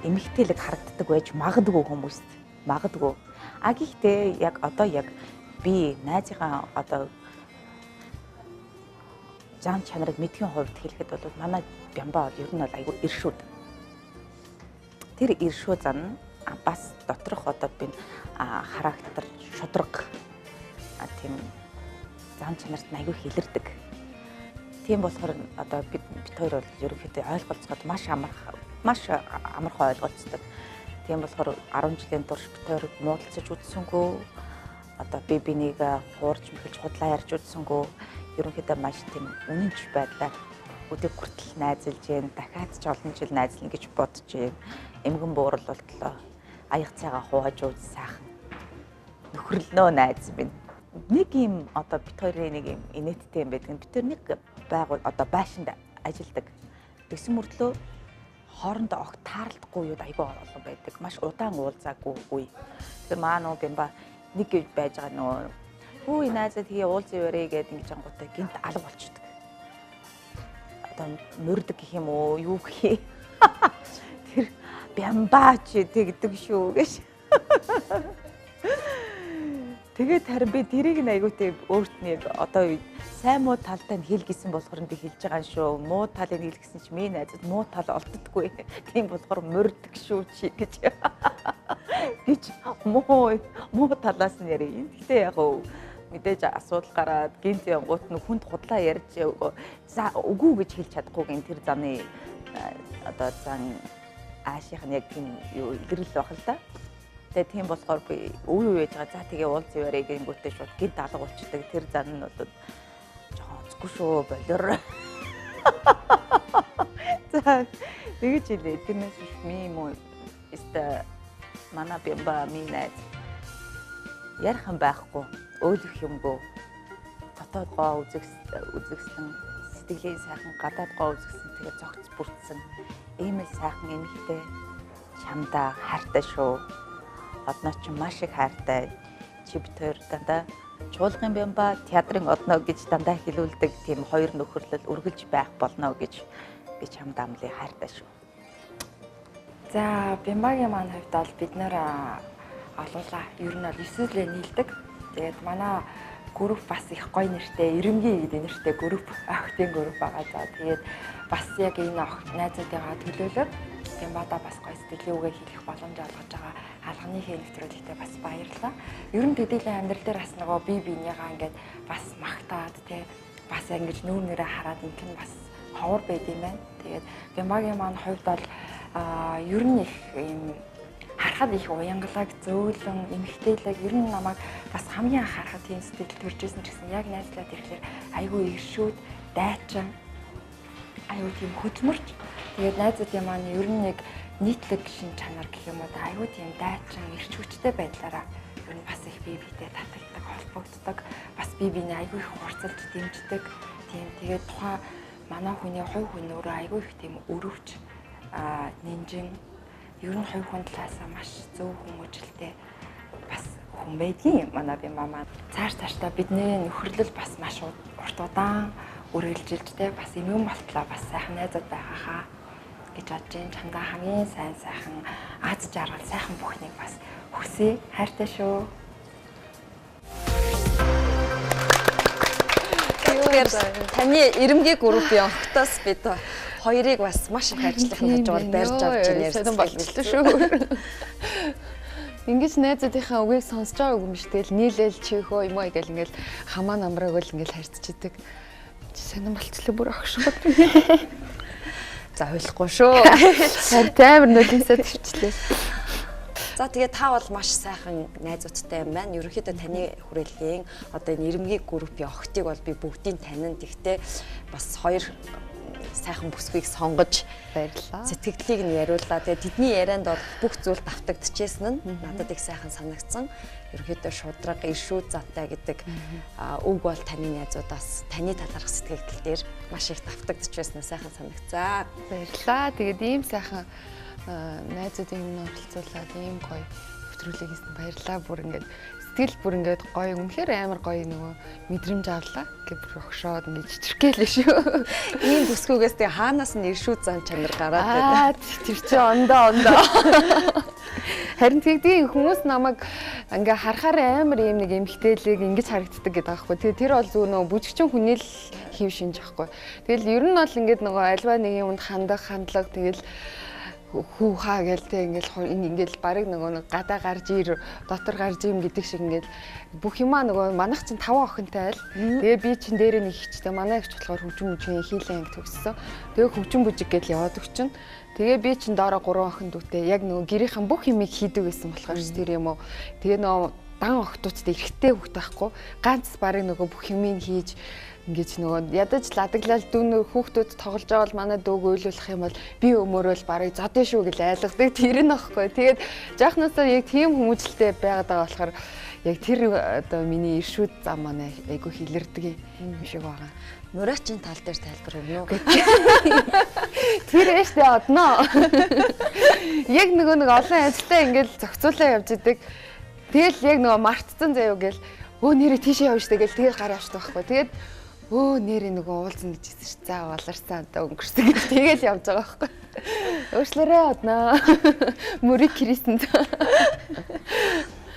эмэгтэйлэг харагддаг байж магадгүй хүмүүст. Магадгүй. А гэхдээ яг одоо яг би найзынхаа одоо зан чанарыг мэдхийн хувьд хэлэхэд бол манай Бямба бол ер нь бол айгүй иршүүд. Тэр иршүү зан бас доторх одоо би характер шудраг тийм зан чанарт нь айгүй хилэрдэг. Тийм болохоор одоо бид хоёр бол ерөнхийдөө ойлголцоход маш амархан ойлголцдог. Тийм болохоор 10 жилийн турш бид хоёр муудалцаж үзсэнгүү, одоо би бинийг хуурж мэхэлж худлаа ярьж үзсэнгүү, ерөнхийдөө маш тийм үнэнч байдлаар өдөр хүртэл найзалж гэн, дахиад ч олон жил найзлна гэж бодож гэн. Эмгэн буурал болтлоо аяг цайгаа хувааж ууж сайхан нөхөрлөнөө найз минь. Нэг юм одоо бит хоёрын нэг юм инээдтэй юм байдаг. Бид тэр нэг байгуул одоо байшинд ажилдаг. Тэгсэн мөртлөө хоорондоо огт тааралдахгүй юуд айгүй олон байдаг. Маш удаан уулзаагүй үе. Тэгэхээр маа нөө Бямба нэг гэж байж байгаа нөө хүү найзаа тэгээ уулзъя өрөө гэдэг ингэж ангуудаа гинт алга болчихдог. Одоо мөрдөг гэх юм уу юу гэх юм. Тэр Бямба чи тэгдэг шүү гэж. Тэгээд харин би тэрийг нь айгуутай өөрт нь яг одоо сайн муу талтай нь хэл гисэн болохоор би хэлж байгаа юм шүү. Муу талыг хэл гисэн чи миний найзад муу тал олддоггүй. Тийм болохоор мөрдөг шүү чи гэж. Гэж муу талаас нь ярив. Гэхдээ яг мэдээж асуудал гараад гинт янгуут нь хүнд худлаа ярьж за үгүй гэж хэлж чадахгүй гин тэр заны одоо зан аашийнх нь яг тийм юу илрэл байх л да. Тэгээ тийм болохоор би үе үе яж байгаа. За тэгээ уулзъя ярэ гингүүтээ шууд гинт алга болчдөг. Тэр зан нь бол жоохон онцгүй шүү болоор. За тэгэж хэлээ. Тэрнээс биш ми юм уу? Өстө манай Бямба ми найз ярих юм байхгүй, өөлөх юмгүй. Дотоод гоо үзэгсэн, сэтгэлийн сайхан, гадаад гоо үзэгсэн, тэгээ зогц бүрдсэн. Ийм л сайхан эмэгтэй чамдаа хайртай шүү. Одноо чи маш их хайртай. Чи бит хоёр дандаа чуулгын Бямба, театрын одноо гэж дандаа хэлүүлдэг тийм хоёр нөхөрлөл үргэлж байх болно гэж би чамд амлын хайртай шүү. За Бямбагийн маань хувьд бол бид нэр олуулаа. Ер нь бол 9 лээ нийлдэг. Тэгээд манай групп бас их гоё нэртэй, Ирэмгий гэдэг нэртэй групп, охидын групп байгаа. За тэгээд бас яг энэ найзуудыгаа төлөөлөөд Бямбада бас гоё сэтгэлийн үгээ хэлэх боломж олгож байгаа алганы хээ нэвтрүүлэгтээ бас баярлалаа. Ер нь төдийлөн амьдрал дээр бас нөгөө бие биенийгаа ингээд бас магтаад тий бас ингэж нүүр нэрээ хараад ингэн бас ховор байд юм байна. Тэгээд Бямбагийн маань хувьд бол ер нь их юм Харахад их уянгалаг, зөөлөн, эмэгтэйлэг ер нь намайг бас хамгийн анх харахад тийм сэтгэл төрж исэн ч гэсэн яг найзлаад ирэхлээр айгүй иршүүд, дайчин, айгүй тийм хөдөлмөрч. Тэгээд найзуудын маань ер нь нэг нийтлэг шин чанар гэх юм уу да айгүй тийм дайчин, эрч хүчтэй байдлаараа ер нь бас их бие биедээ татагддаг, холбогддог, бас бие биенээ айгүй их хурцлж дэмждэг. Тийм тэгээд тухайн манай хүний хувь хүн өөрөө айгүй их тийм өрөвч, нинжин, ер нь хувь хүн талаасаа маш зөв хүмүүжлтэй бас хүн байдгийн манай би мамаа. Цааш цаашдаа бидний нөхөрлөл бас маш урт удаан үргэлжилж те бас эмгэн болтлоо бас сайхан найзууд байгаахаа гэж бодож байна. Чамдаа хамгийн сайн сайхан аз жаргал сайхан бүхнийг бас хүсье. Хайртай шүү. Тэгэхээр таны эрэмгийн группийн огтоос бид хоёрыг бас маш их ажлынхын хажуугаар барьж авч ярьсан болчихлоо шүү. Ингэж найзуудынхаа үгийг сонсож байгаа юм биш. Тэгэл нийлээл чихөө юм уу гэл ингээл хамаа намрааг л ингээл харьцчихдаг. Сонирн болчлоо бүр огшгод. За хойлохгүй шүү. Харин амар нулимсаа төвчлээ. За тэгээ та бол маш сайхан найзуудтай юм байна. Ерөнхийдөө таны хүрээллийн одоо энэ эрэмгийн группийн охтыг бол би бүгдийг танин. Тэгтээ бас хоёр сайхан бүсгүйг сонгож баярлалаа. Сэтгэлдлийг нь яриулаа. Тэгээ тэдний ярианд бол бүх зүйл давтагдчихсэн нь надад их сайхан санагдсан. Ерөнхийдөө шудраг, иршүүд зантай гэдэг үг бол таны найзуудаас таны талаарх сэтгэгдэл дээр маш их давтагдчихсэн сайхан санагцаа. Баярлалаа. Тэгээд ийм сайхан найзуудын өмнө оролцуулаад ийм гоё нэвтрүүлэг хийсэн баярлалаа. Бүр ингээд сэтгэл бүр ингээд гоё үнэхээр амар гоё нөгөө мэдрэмж авлаа гэ бүр огшоод ингээд чичирхгээл шүү. Ийм бүсгүйгээс тэг хаанаас нь иршүүд зан чанар гараад байна. Тэр чи ондоо. Харин тэгдгийн хүмүүс намайг ингээ харахаар амар ийм нэг эмгтээлэг ингэж харагддаг гэдэг аахгүй. Тэгээ тэр бол зүгээр нөгөө бүжигчин хүний л хэв шинж аахгүй. Тэгэл ер нь бол ингээд нөгөө альва нэг юмд хандах хандлага тэгэл хүү хаа гээл те ингээл ингээл барыг нөгөө гадаа гарч ир дотор гарч им гэдэг шиг ингээл бүх юмаа нөгөө манайх чинь 5 охинтой айл. Тэгээ би чинь дээрээ нэг хичтэй манай ихч болохоор хөгжим бүжгийн хийлэн анги төгссөн. Тэгээ хөгжим бүжиг гэдэл яваад өгчин. Тэгээ би чинь доороо 3 охин дүүтэй яг нөгөө гэрийнхэн бүх юмыг хийдэг байсан болохоор тэр юм уу. Тэгээ нөгөө дан охтуудтай эрэгтэй хүүхд байхгүй. Ганц барыг нөгөө бүх юмыг хийж ингэж нөгөө ядаж ладаглал дүүнөр хүүхдүүд тоглож байгаа бол манай дүүг уйлуулах юм бол би өмөрөөл барыг зодё шүү гэж айлгадаг. Тэр нь аахгүй. Тэгээд жаахнаасаа яг тийм хүмүүжлтэй байгаад байгаа болохоор яг тэр одоо миний иршүүд зам манай айгүй хилэрдэг юм шиг байгаа. Мураачин тал дээр тайлбар өгнө үү? Тэр ээштэй одноо. Яг нөгөө нэг олон ажилтаа ингээл зохицуулаа явж идэг. Тэгэл яг нөгөө мартцсан заяо гэл өө нэрээ тийшээ явна штэ гэл тэгэл гараа явчихдаг байхгүй. Тэгээд өө нэрээ нөгөө уулзна гэж хэлсэн ш. За баларсан одоо өнгөрсөн гэж тэгэл явж байгаа байхгүй. Уушлаарай одноо. Мөрийг крисэн.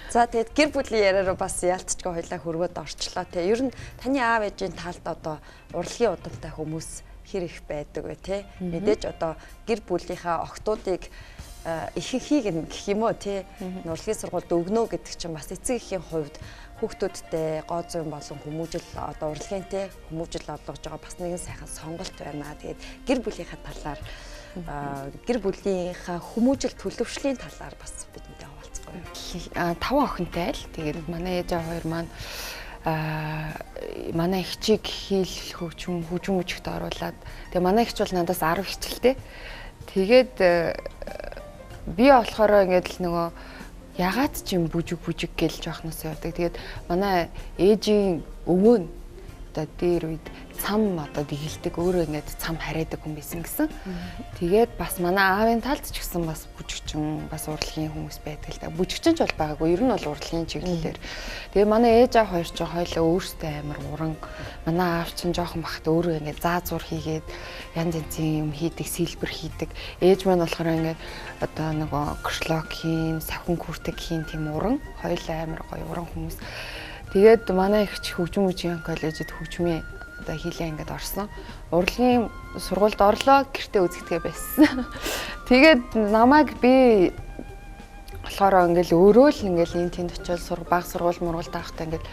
За тэгээд гэр бүлийн яриа руу бас яалтчгүй хоёлаа хөргөөд орчлоо те. Ер нь таны аав ээжийн талд одоо урлагийн удамтай хүмүүс хэр их байдаг вэ те? Мэдээж одоо гэр бүлийнхаа охтуудыг ихэнхийг нь гэх юм уу те. Урлагийн сургуульд өгнө гэдэг чинь бас эцэг эхийн хувьд хүүхдүүдтэй гоо зүйн болон хүмүүжил одоо урлагийн те хүмүүжил олгож байгаа бас нэгэн сайхан сонголт байна. Тэгээд гэр бүлийнхаа талаар гэр бүлийнхаа хүмүүжил төлөвшлийн талаар бас бидэнтэй хаваалцахгүй. 5 охинтой л. Тэгээд манай ээж аав хоёр маань манай эгчийг хийл хөгжим бүжигт оруулаад тэгээ манай эгч бол надаас 10 хичээлтэй. Тэгээд би болохоор ингээд л нөгөө ягаад ч юм бүжиг гэл жоохноос явдаг. Тэгээд манай ээжийн өвөө нь одоо дээр үед цам одоо дэгэлдэг, өөрөө ингээд цам харайдаг хүн байсан гэсэн. Тэгээд бас манай аавын талд ч гэсэн бас бүжигчин, бас урлагийн хүмүүс байдаг л да. Бүжигчин ч бол байгаагүй, ер нь бол урлагийн чиглэлээр. Тэгээд манай ээж аав хоёр ч хоёлаа өөрсдөө амар уран. Манай аав чинь жоохон бахад өөрөө ингээд заа зур хийгээд янз янзын юм хийдэг, сэлбэр хийдэг. Ээж маань болохоор ингээд одоо нөгөө кшлок хийн, савхан күртэг хийн тийм уран. Хоёлаа амар гоё уран хүмүүс. Тэгээд манай эгч хөгжим бүжгийн коллежид хөгжмийн одоо хийлээ ингээд орсон. Урлагийн сургуульд орлоо, гэртээ үзэгдэхээ байсан. Тэгээд намайг би болохоор ингээд өөрөө л ингээд энэ тэнд очиод баг сургууль мургуулд авахтаа ингээд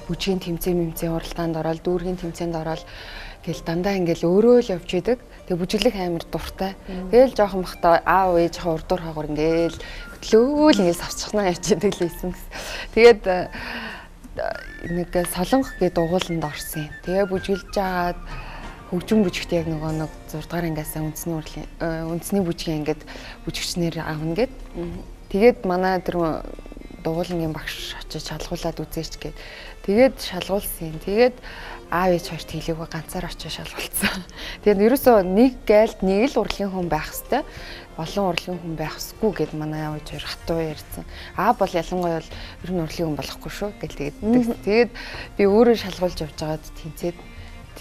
бүжгийн тэмцээн мэмцэн уралдаанд ороод, дүүргийн тэмцээнд ороод Гэл дандаа ингээл өөрөө л явж идэг. Тэгээ бүжиглэх амар дуртай. Тэгэл жоохон бахта аав ээжийнхээ урдуур хаагур ингээл хөтлөөл ингээл савчхнаа явж идэг л байсан гэсэн. Тэгээд нэг солонгох гээд угууланд орсон юм. Тэгээ бүжиглж агаад хөгжим бүжигт яг нөгөө нэг 6 дугаар ангиасаа үндэсний урлагийн үндэсний бүжгийн ангид бүжигчнэр авна гэд. Тэгээд манай тэр дугуулангийн багш очиж шалгуулад үзээч гэд. Тэгээд шалгуулсан юм. Тэгээд аав ээж хоёрт хэлээгүй ганцаар очиж шалгуулсан. Тэгээд ерөөсөө нэг гайлд нэг л урлагийн хүн байх хэвээр, олон урлагийн хүн байх ёсгүй гэд манай аав ээж хоёр хатуу ярьсан. Аа бол ялангуяа бол ер нь урлагийн хүн болохгүй шүү гэл тэгээд. Тэгээд би өөрөө шалгуулж явж байгаад тэнцээд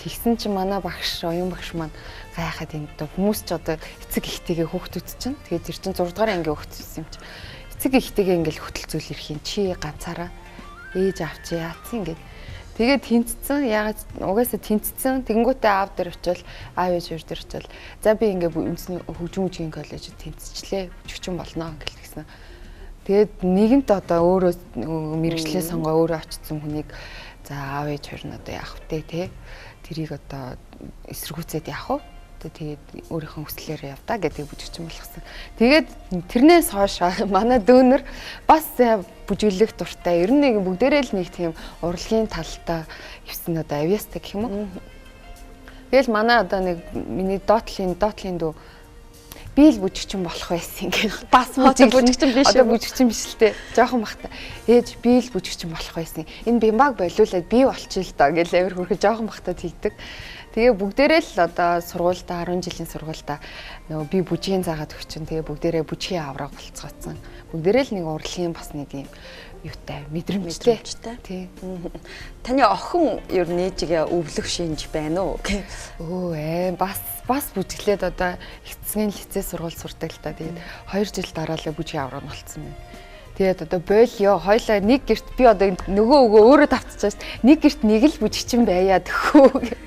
тэгсэн чинь манай багш, оюун багш маань гайхаад энэ одоо хүмүүс ч одоо эцэг ихтэйгээ хүүхдүүд чинь тэгээд тэр чинь 6 дугаар ангийн хүүхдүүд юм чинь эцэг ихтэйгээ ингээл хөтөлцүүл ирэх юм чи ганцаараа ээж аав чи яатсан ингээд. Тэгээд тэнцсэн. Ягаад угаасаа тэнцсэн. Тэгэнгүүтээ аав дээр очивол аав ээж хоёр дээр очивол за би ингээ үндэсний хөгжим бүжгийн коллежид тэнцчлээ. Бүжигчин болно гэл тэгсэн. Тэгээд нэгэнт одоо өөрөө мэрэгчлээ сонгоо өөрөө очсон хүнийг за аав ээж хоёр нь одоо яах вэ те? Тэрийг одоо эсэргүүцээд яах вэ? Тэгээд өөрийнхөө хүслээр явдаа гэдэг бүжигчин болгосон. Тэгээд тэрнээс хойш манай дүүнер бас бүжиглэх дуртай. Ер нь нэг бүгдээрээ л нэг тийм урлагийн талтай явсан одоо авьяастай гэх юм уу. Тэгэл манай одоо нэг миний доотлын дүү би л бүжигчин болох байсан гэх. Бас бүжигчин биш. Одоо бүжигчин биш л те. Жохон бахта. Ээж би л бүжигчин болох байсан. Энэ бимбаг болиулаад би болчих л доо гэл амар хөрхө жохон бахта тэгдэг. Тэгээ бүгдээрээ л одоо сургуульдаа 10 жилийн сургуульдаа нөгөө би бүжгийн заагаад өгчин. Тэгээ бүгдээрээ бүжгийн авраг болцгооцсон. Бүгдээрээ л нэг урлагийн бас нэг юм юутай мэдрэмжтэй. Тий. Таны охин ер нь ээжигээ өвлөх шинж байна уу? Өө бас бүжиглээд одоо эцсийн лицей сургууль сурдаг л та. Тэгээд 2 жил дараалал бүжгийн авраг болцсон байна. Тэгээд одоо болио хоёлаа нэг гэрт би одоо нөгөө өгөө өөрөө тавцчихсан шүү дээ. Нэг гэрт нэг л бүжигчин байя төхөө.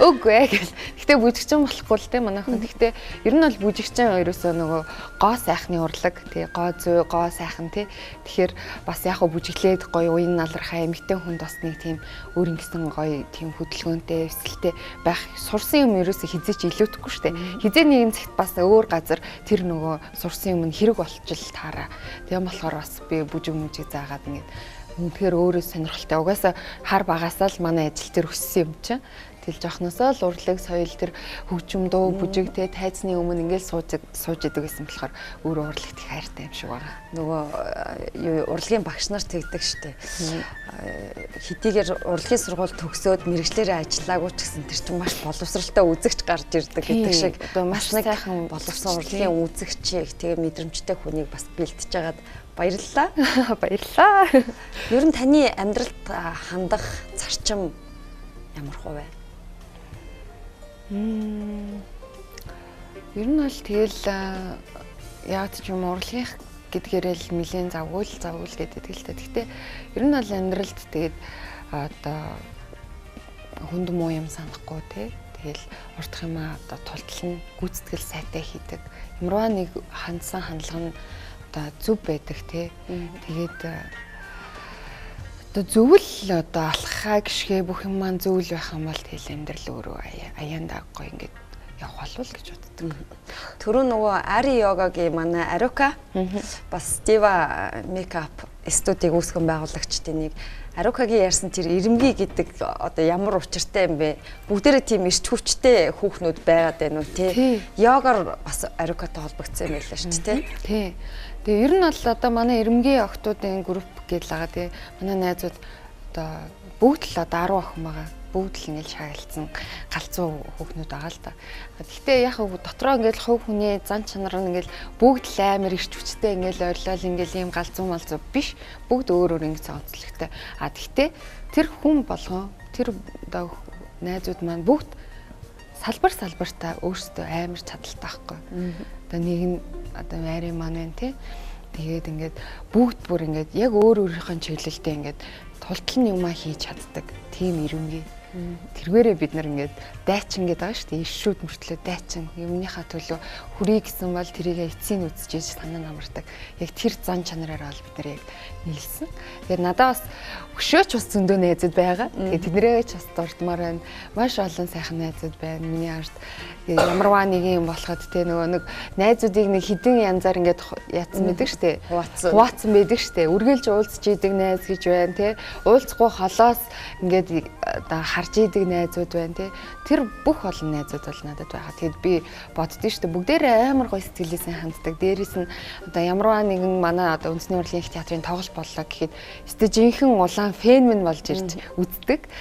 Үгүй ээ гэл. Гэтэ бүжигчин болохгүй л те манайхан. Гэтэ ер нь бол бүжигчин ерөөсөө нөгөө гоо сайхны урлаг тий гоо зүй гоо сайхан тий. Тэгэхээр бас яг хөө бүжиглээд гоё уян налархай эмэгтэй хүнд бас нэг тийм өөр ингэсэн гоё тийм хөдөлгөөнтэй эвсэлтэй байх сурсан юм ерөөсөө хизээч илүүтэхгүй штэ. Хизээ нэгэн цагт бас өөр газар тэр нөгөө сурсан юм нь хэрэг болчихл таараа. Тийм болохоор бас би бүжиг мүжиг заагаад ингээд үнэхээр өөрөө сонирхолтой. Угаасаа хар багасаа л манай ажил төр өссөн юм чинь. Тэгэл жоохносоо л урлаг соёл тэр хөгжим дуу бүжиг те тайзны өмнө ингээл сууж идэг гэсэн болохоор өөрөө урлагт их хайртай юм шиг байна. Нөгөө юу урлагийн багш нар тэгдэг штэ. Хэдийгээр урлагийн сургууль төгсөөд мэрэгчлэрээ ажиллаагүй ч гэсэн тэр чинь маш боловсралтай үзэгч гарч ирдэг гэдэг шиг одоо маш сайхан боловсон урлагийн үзэгчийг тэгээ мэдрэмжтэй хүнийг бас бэлтэж хагаад баярлалаа. Баярлалаа. Ер нь таны амьдралд хандах зарчим ямар хөө вэ? Ер нь бол тэгэл яг ч юм урлагийнх гэдгээрээ л нэлээд завгүй л гэдэг л та. Гэхдээ ер нь бол амьдралд тэгээд одоо хүнд муу юм санахгүй те. Тэгэл урдах юмаа одоо тултал нь гүйцэтгэл сайтай хийдэг. Ямарваа нэг хандсан хандлага нь одоо зөв байдаг те. Тэгээд одоо зөвл одоо алхахаа гიშгэ бүх юм маань зөвл байх юм бол тэгэл амьдрал өөрөө аяандаа гоё ингээд явах болов л гэж боддог. Түрүү нөгөө Ари йогагийн манай Арука бас Дива мейкап студийг үүсгэн байгуулагчдын нэг Арукагийн ярьсан тэр ирэмгий гэдэг одоо ямар учиртай юм бэ? Бүгдээрээ тийм эрч хүчтэй хүүхнүүд байгаад байна уу тий? Йогаар бас Арукатай холбогдсон юм байлаа шүү дээ тий. Тэгээ ер нь бол одоо манай ирэмгий охтуудын групп гэж л байгаа тий. Манай найзууд одоо бүгд л одоо 10 охин байгаа. Бүгд л ингээл шагналцсан галзуу хүүхнүүд байгаа л да. Гэхдээ яг дотроо ингээл хувь хүний зан чанар нь ингээл бүгд л амар ирч хүчтэй ингээл ойрлол ингээл ийм галзуу малзуу биш. Бүгд өөр өөр ингэж онцлогтой. А тэгтээ тэр хүн болгон тэр одоо найзууд маань бүгд салбар салбартаа өөрсдөө амар чадaltaй байхгүй. Одоо нэг нь одоо Мари маань байна тий. Тэгээд ингээд бүгд бүр ингээд яг өөр өөрийнхөө чиглэлдээ ингээд тултал нь юмаа хийж чаддаг. Тийм ирэмгий. Тэргээрээ бид нар ингээд дайчин гэдэг байгаа шүү дээ. Иршүүд мөртлөө дайчин юмныхаа төлөө хүрээ гэсэн бол тэрийг эцсийн үзчихэж санаа намардаг. Яг тэр зан чанараараа бол бид нар яг нийлсэн. Тэгээд надаа бас өшөөч бас зөндөө найзууд байгаа. Тэгээд тэднэрээ ч бас дурдмаар байна. Маш олон сайхан найзууд байна. Миний ард ямарваа нэг юм болоход те нөгөө нэг найзуудыг нэг хідэн янзаар ингээд яатсан байдаг шүү дээ. Хуваацсан байдаг шүү дээ. Үргэлж уулзч идэг найз гэж байна те. Уулзахгүй холоос ингээд одоо харж идэг найзууд байна те. Тэр бүх олон найзууд бол надад байгаа. Тэгэд би боддөө шүү дээ. Бүгдээрээ амар гоё сэтгэлээсээ ханддаг. Дээрээс нь одоо ямарваа нэгэн манай одоо үндэсний урлагийн их театрын тоглолт боллоо гэхэд өстө жинхэнэ улаан фэн минь болж ирж үздэг.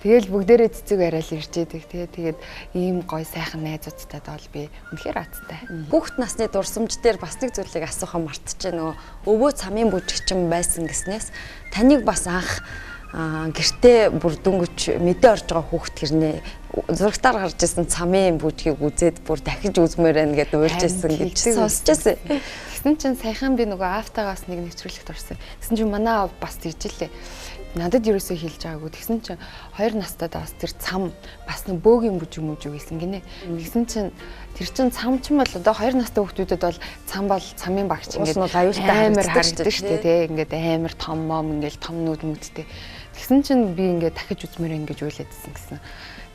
Тэгэл бүгдээрээ цэцэг яриад ирж идэг тий. Тэгээд ийм гоё сайхан найзуудтай бол би үнэхээр азтай. Хүүхд насны дурсамж дээр бас нэг зүйлийг асуухан мартчихэ, нөгөө өвөө цамын бүжигчин байсан гэснээс таныг бас анх гэртээ бүр дөнгөж мэдээ орж байгаа хүүхд хэрнээ зурагтаар гарч ирсэн цамын бүжгийг үзээд бүр дахиж үзмээр байна гэдээ уйлж ирсэн гэж сонсч байсан. Тэгсэн чинь саяхан би нөгөө аавтайгаас нэг нэвтрүүлэгт орсон. Тэгсэн чинь манай аав бас тэгжэлээ. Надад ерөөсөө хэлж байгаагүй. Тэгсэн чинь 2 настай бас тэр цам бас нэг бөөгийн бүжиг мүжиг байсан гинэ. Тэгсэн чинь тэр чинь цам чинь бол одоо 2 настай хүүхдүүдэд бол цам бол цамын багч ингээд амар харагддаг шүү дээ тий. Ингээд амар том мом ингээд том нүд мүдтэй. Тэгсэн чинь би ингээд дахиж үзмээр ингэж уйлаадсэн гэсэн.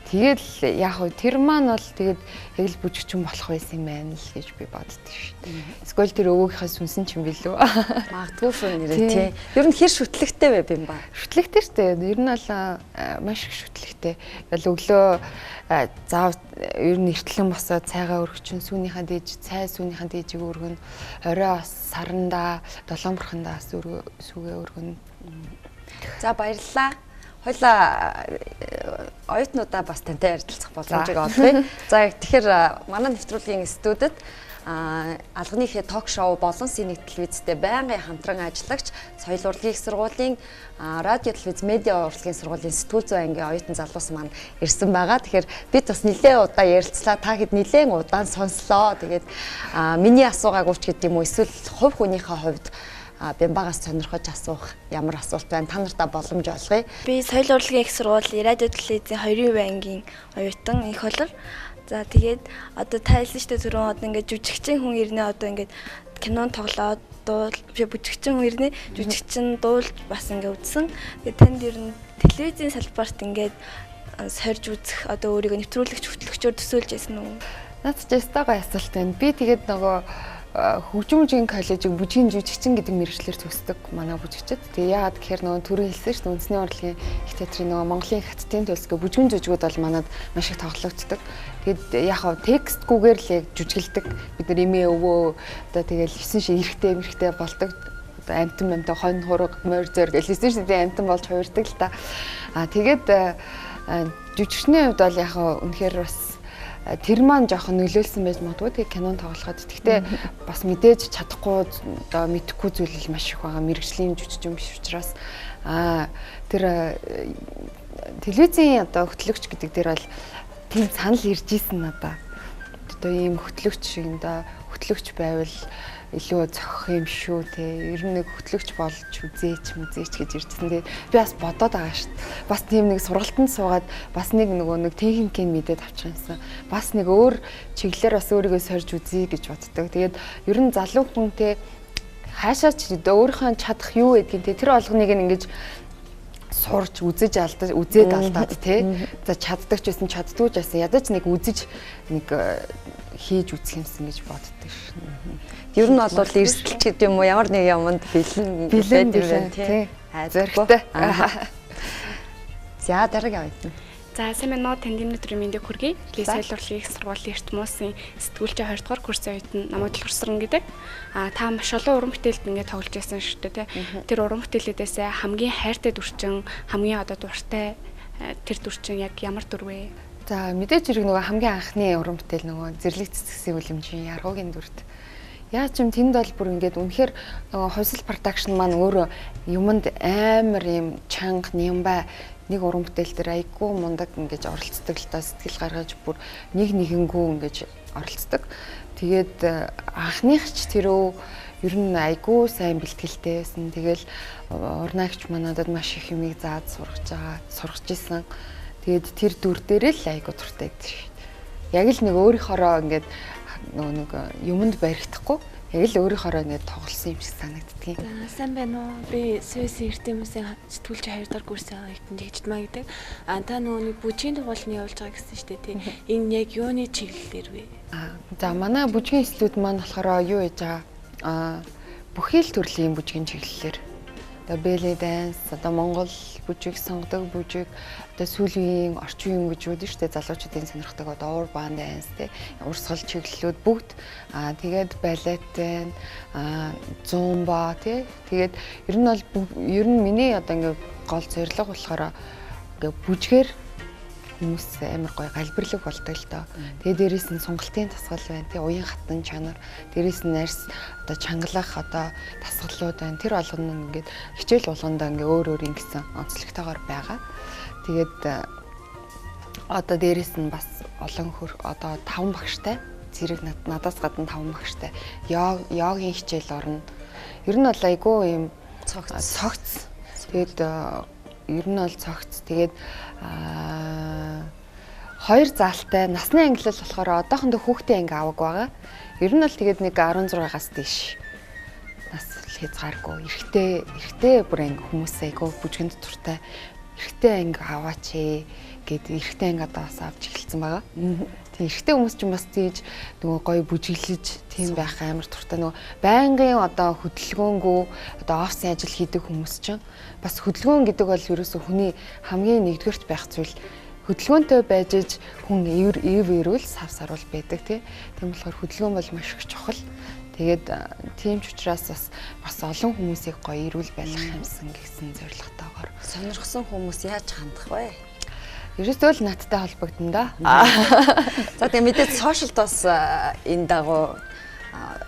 Тэгэл яг хөө тэр маань бол тэгээд яг л бүжигчин болох байсан юм байна л гэж би боддоо шүү дээ. Эсвэл тэр өвөөгийнхээ сүнсэн ч юм билүү. Магадгүй шүү нэрээ тий. Ер нь хэр шүтлэгтэй байв юм ба? Шүтлэгтэй шүү дээ. Ер нь бол маш их шүтлэгтэй. Тэгэл өглөө зав ер нь эртлэн босоод цайгаа өргөчин, сүүнийхээ дээж цай сүүнийхээ дээжийг өргөн, орой бас сарандаа, долоон бурхандаа бас сүгээ өргөн. За баярлалаа. Хоёлаа оюутнуудаа бас тантай ярилцах боломжийг олгоё. За тэгэхээр манай нэвтрүүлгийн студид алганы хэ ток шоу болон синик телевизтэй байнгын хамтран ажиллагч соёл урлагийн их сургуулийн радио телевиз медиа урлагийн сургуулийн сэтгүүл зүйн ангийн оюутан залуус маань ирсэн байгаа. Тэгэхээр бид бас нэлээд удаа ярилцлаа. Та хэд нэлээд удаан сонслоо. Тэгээд миний асуугаагүй ч гэдэг юм уу эсвэл хувь хүнийхээ хувьд Бямбагаас сонирхож асуух ямар асуулт байна? Та нартаа боломж олгоё. Би соёл урлагийн их сургуулийн радио телевизийн 2-ын ангийн оюутан их болор. За тэгээд одоо та хэлсэн шүү дээ түрүүн одоо ингээд жүжигчин хүн ирнэ одоо ингээд кинон тоглоод дуул бүжигчин хүн ирнэ жүжигчин дуулж бас ингээд үзсэн. Тэгээд танд ер нь телевизийн салбарт ингээд сорж үзэх одоо өөрийгөө нэвтрүүлэгч хөтлөгчөөр төсөөлж байсан уу? Наад чи өстой гоё асуулт байна. Би тэгээд нөгөө хөгжмөжийн коллежийг бүжгийн жүжигчин гэдэг мэргэжлээр төгсдөг манай бүжигчид. Тэгээ яагаад гэхээр нөгөө түрүү хэлсэн шүү дээ үндэсний урлагийн их театрын нөгөө Монголын хаттын төлсгөө бүжгэн жүжигүүд бол манад маш их тоглогддог. Тэгээд яг хав текстгүйгээр л яг жүжиглдэг. Бид нар эмээ өвөө одоо тэгэл 9 шиг эрэгтэй эмэгтэй болдог. Одоо амтан амтан хонь хураг морь зөр гэл 9 шиг амтан болж хувирдаг л та. Аа тэгээд жүжигчний хувьд бол яг үнэхээр бас тэр маань жоохон нөлөөлсөн байж магадгүй тэгээ кинон тоглоход. Гэхдээ бас мэдээж чадахгүй одоо мэдэхгүй зүйл маш их байгаа. Мэргэжлийн жүжигчин биш учраас тэр телевизийн одоо хөтлөгч гэдэг дээр бол тийм санал ирж исэн надаа. Одоо ийм хөтлөгч шиг энэ хөтлөгч байвал илүү зохих юм шүү те. Ер нь нэг хөтлөгч болж үзээч мүзээч гэж ирсэн. Тэгээ би бас бодоод байгаа шүү дээ. Бас тийм нэг сургалтанд суугаад бас нэг нөгөө нэг техникийг мэдээд авчих юмсан. Бас нэг өөр чиглэлээр бас өөрийгөө сорж үзье гэж боддог. Тэгээд ер нь залуу хүн те хаашаа ч өөрийнхөө чадах юу гэдгийг те тэр болгоныг ингэж сурч үзэж алдаж үзээд алдаад те. За чаддаг ч байсан чаддгүй ч байсан ядаж нэг үзэж нэг хийж үзэх юмсан гэж боддог шин. Ер нь бол эрсдэлч гэдэг юм уу ямар нэг юмд бэлэн бэлэн тий. Зоригтой. За дараагийн оюутан. За сайн байна уу, танд өнөөдрийн мэндийг хүргэе. Би соёл урлагийн их сургуулийн Эрт муусын сэтгүүлчийн 2 дугаар курсын оюутан Намаг Дэлгэрсрэн гэдэг. Та маш олон уран бүтээлд ингээд тоглож байсан шүү дээ, тий. Тэр уран бүтээлүүдээс хамгийн хайртай дүрчин, хамгийн одоо дуртай тэр дүрчин яг ямар дүр вэ? За мэдээж хэрэг нөгөө хамгийн анхны уран бүтээл нөгөө зэрлэг цэцгсийн үлэмжийн яргуугийн дүрт. Яаж ч юм тэнд бол бүр ингээд үнэхээр нөгөө хувьсал продакшн маань өөрөө юмд амар юм чанга нямбай нэг уран бүтээл дээр айгүй мундаг ингэж оролцдог л та, сэтгэл гаргаж бүр нэг нэгэнгүү ингэж оролцдог. Тэгээд анхных ч тэрөө ер нь айгүй сайн бэлтгэлтэй байсан. Тэгэл урнаагч манадад маш их юмыг зааж сургаж байгаа, сургаж исэн. Тэгээд тэр дүр дээрээ л айгу дуртай байдаг шүү. Яг л нэг өөрийнхоороо ингээд нөгөө нэг юмд баригдахгүй яг л өөрийнхоороо ингээд тоглосон юм шиг санагддгийг. За сайн байна уу? Би Суэсийн Эрдэмтийн сэтгүүлчийн 2 дахь курсын оюутан Тэгждмаа гэдэг. А та нөгөө нэг бүжгийн дугуулны явуулж байгаа гэсэн шүү дээ, тий. Энэ яг юуны чиглэлээр вэ? За манай бүжгийн эслүүд маань болохоор юу яаж байгаа? Бүхий л төрлийн бүжгийн чиглэлээр. Одоо belly dance, одоо Монгол бүжиг, сонгодог бүжиг, одоо сүүлийн үеийн орчин үеийн бүжгүүд нь шүү дээ, залуучуудын сонирхдаг одоо urban dance тий, урсгал чиглэлүүд бүгд тэгээд балет байна, зумба тий. Тэгээд ер нь бол ер нь миний одоо ингээ гол зорилго болохоор ингээ бүжгээр хүмүүс амар гоё галбирлаг болдог л доо. Тэгээ дээрээс нь сунгалтын тасгал байна тий, уян хатан чанар, дээрээс нь арьс одоо чангалах одоо тасгалууд байна. Тэр болгоно нь ингээд хичээл болгондоо ингээ өөр өөр ингэсэн онцлогтойгоор байгаа. Тэгээд одоо дээрээс нь бас олон хөр одоо 5 багштай, зэрэг надаас гадна 5 багштай йогийн хичээл орно. Ер нь бол айгүй юм цогц. Тэгээд ер нь бол цогц. Тэгээд хоёр заалтай насны ангилал болохоор одоохондоо хүүхдийн анги аваг байгаа. Ер нь бол тэгээд нэг 16-аас дээш нас хязгааргүй. Эрэгтэй бүр анги хүмүүс айгүй бүжгэнд дуртай. Эрэгтэй анги аваач ээ гэд эрэгтэй анги одоо бас авч эхэлсэн байгаа. Тийм эрэгтэй хүмүүс ч бас тийж нөгөө гоё бүжиглэж тийм байх амар дуртай. Нөгөө байнгын одоо хөдөлгөөнгөө одоо офисын ажил хийдэг хүмүүс чинь бас хөдөлгөөн гэдэг бол ерөөсөө хүний хамгийн нэгдүгээрт байх зүйл. Хөдөлгөөнтэй байж иж хүн эв эрүүл сав саруул байдаг тий. Тийм болохоор хөдөлгөөн бол маш их чухал. Тэгээд тийм ч учраас бас олон хүмүүсийг гоё эрүүл байлгах юмсан гэсэн зорилготойгоор. Сонирхсон хүмүүс яаж хандах вэ? Ерөөсөө л надтай холбогдно да. За тэгээ мэдээж сошиалд бас энэ дагуу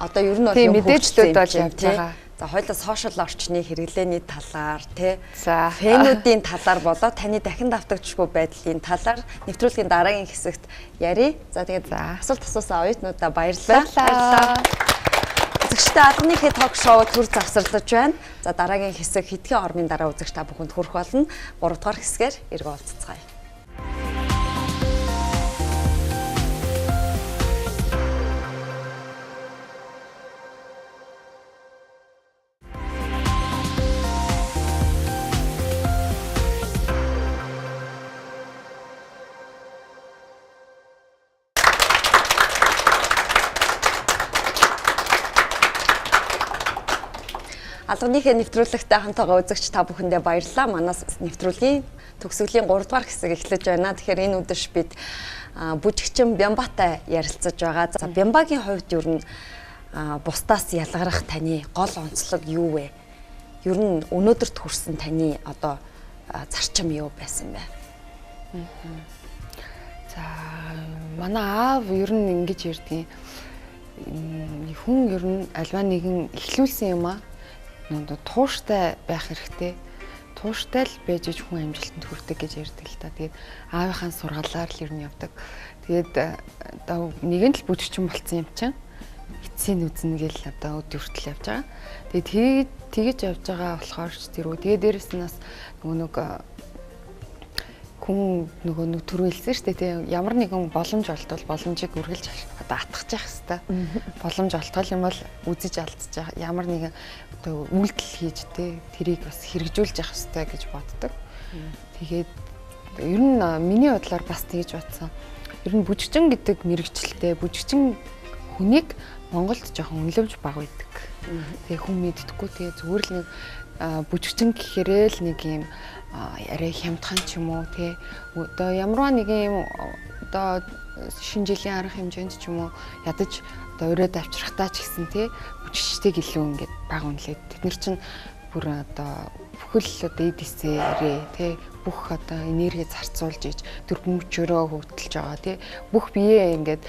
одоо ер нь бол юм мэдээллүүд бол явж байгаа. За хоёлаа сошиал орчны хэрэглээний талаар тий, фэнүүдийн талаар болоо таны дахин давтагдшгүй байдлын талаар нэвтрүүлгийн дараагийн хэсэгт ярив. За тэгээд асуулт асуусан оюутнуудаа баярлалаа. Баярлалаа. Үзэгчдээ алганы ток шоу төр завсарлаж байна. За дараагийн хэсэг хэдхэн ормын дараа үзэгч та бүхэнд хүрэх болно. 3 дугаар хэсгээр эргэн уулзцгаая. Алганыхээ нэвтрүүлэгтэй хамтайгаа үзэгч та бүхэндээ баярлалаа. Манай нэвтрүүлгийн төгсгөлийн 3 дугаар хэсэг эхлэж байна. Тэгэхээр энэ үдэш бид бүжигчин Бямбатай ярилцаж байгаа. За Бямбагийн хувьд ер нь бусдаас ялгарах таны гол онцлог юу вэ? Ер нь өнөөдөрт хүрсэн таны одоо зарчим юу байсан бэ? За манай аав ер нь ингэж ярьдгийн. Хүн ер нь альва нэгэн эхлүүлсэн юм аа. Тууштай байх хэрэгтэй. Тууштай л байж иж хүн амжилтанд хүрдэг гэж ярьдаг л та. Тэгээд аавынхаа сургаалаар л ер нь явдаг. Тэгээд одоо нэгэн л бүжигчин болцсон юм чинь эцсийн үзнэ гэл одоо өдөр хүртэл явж байгаа. Тэгээд тэгэж явж байгаа болохоор ч тэр үү. Тэгээд дээрэс нь бас нөгөө нэг хүн нөгөө нэг түрүү хэлсэн шүү дээ тий. Ямар нэгэн боломж олдвол боломжийг үргэлж одоо атгах явах хэрэгтэй. Боломж олтгол юм бол үзэж алдчих. Ямар нэгэн одоо үйлдэл хийж тий тэрийг бас хэрэгжүүлж явах хэрэгтэй гэж боддог. Тэгээд ер нь миний бодлоор бас тэгж бодсон. Ер нь бүжигчин гэдэг мэрэгчлээ бүжигчин хүнийг Монголд жоохон үнэлэмж бага байдаг. Тэгээ хүн мэддэггүй тэгээ зүгээр л нэг бүжигчин гэхээрээ л нэг юм арай хямдхан ч юм уу тий одоо ямарваа нэгэн юм одоо шинэ жилийн арга хэмжээнд ч юм уу ядаж одоо өрөөд авчрахтаа ч гэсэн тий бүжигчдийг илүү ингээд бага үнэлээд тэд нар чинь бүр одоо бүхэл одоо эд эсээрээ тий бүх одоо энерги зарцуулж иж тэр мөчөрөө хөдөлж байгаа тий бүх биеэ ингээд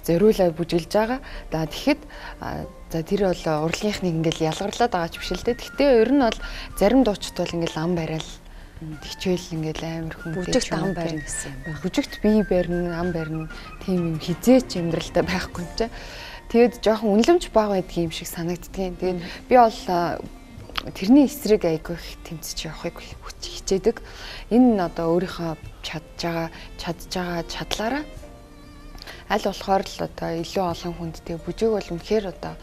зориулаа бүжиглж байгаа. За тэгэхэд за тэр бол урлагийнхныг ингээл ялгарлаад байгаа ч биш л дээ. Гэхдээ ер нь бол зарим дуучид бол ингээл ам барайл тэгчээл ингээл амар хүнтэй бүжигт ам барина гэсэн юм байна. Бүжигт бие барина, ам барина тийм юм хизээч амьдралтай байхгүй юм чинь. Тэгээд жоохон үнэлэмж бага байдгийн юм шиг санагддгийн. Тэгээд би бол тэрний эсрэг айгүй их тэмцэж явахыг хичээдэг. Энэ нь одоо өөрийнхөө чадж байгаа чадлаараа аль болохоор л одоо илүү олон хүнд тэг бүжиг бол үнэхээр одоо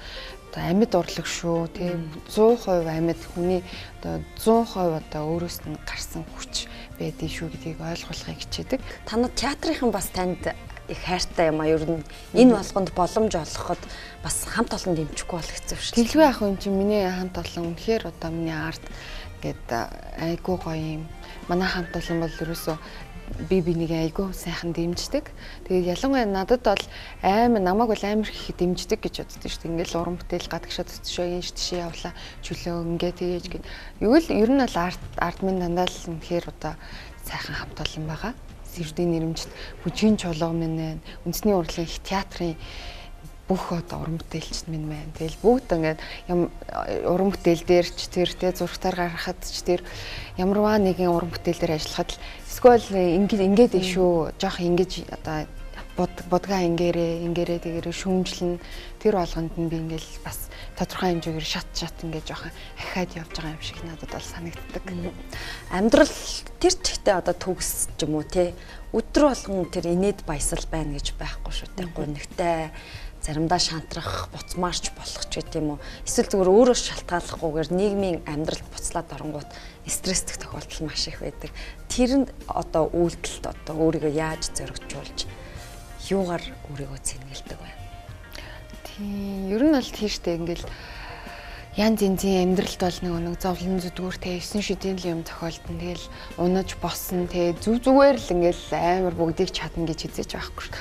амьд урлаг шүү тий 100% амьд хүний одоо 100% одоо өөрөөс нь гарсан хүч байдгийг шүү гэдгийг ойлгуулахыг хичээдэг. Та нар театрынхан бас танд их хайртай юм а ер нь энэ болгонд боломж олгоход бас хамт олон дэмжихгүй бол хэцүү шүү. Тэглгүй ах юм чинь миний хамт олон үнэхээр одоо миний арт гээд айгүй гоё юм. Манай хамт олон бол ерөөсөө би бинийг айгүй сайхан дэмждэг. Тэгээд ялангуяа надад бол амар намайг бол амар их дэмждэг гэж боддог шүү дээ. Ингээл уран бүтээл гадагшаа төсөшөө ийш тийшээ явлаа чөлөө ингээ тэгэж гэд. Юу л ер нь бол арт минь дандаа л үнэхээр одоо сайхан хамт олон байгаа. Сэрдийн нэрмжт бүжгийн чулуу минь байна. Үндэсний урлагийн их театрын бүх одоо уран бүтээлчд минь байна. Тэгэл бүгд ингээд юм уран бүтээл дээр ч тэр тэ зургатаар гаргахад ч тэр ямарваа нэгэн уран бүтээл дээр ажиллахад л эсвэл ингээд шүү. Жоох ингэж одоо будгаа ингээрээ тэгэрээ шүүмжлэн тэр болгонд нь би ингээл бас тодорхой хэмжээгээр шат ингээд жоохон ахиад явж байгаа юм шиг надад бол санагддаг. Амьдрал тэр чигтээ одоо төгс ч юм уу те өдөр болгон тэр инээд баясал байна гэж байхгүй шүү те гунигтай заримдаа шантрах, буцмаарч болох ч гэдэм юм уу. Эсвэл зүгээр өөрөө шалтгааллахгүйгээр нийгмийн амьдралд буцлаад оронгууд стресстэх тохиолдол маш их байдаг. Тэрэнд одоо үйлдэлд одоо өөрийгөө яаж зоригжуулж юугаар өөрийгөө цэнгэлдэг вэ? Тийм, ер нь бол тийм штэ ингээл янз янзын амьдралд бол нэг зовлон зүдгүүртэй 9 шидийн л юм тохиолдсон. Тэгэл унаж босно те зүв зүгээр л ингээл амар бүгдийг чадна гэж хизээж байхгүй шүү.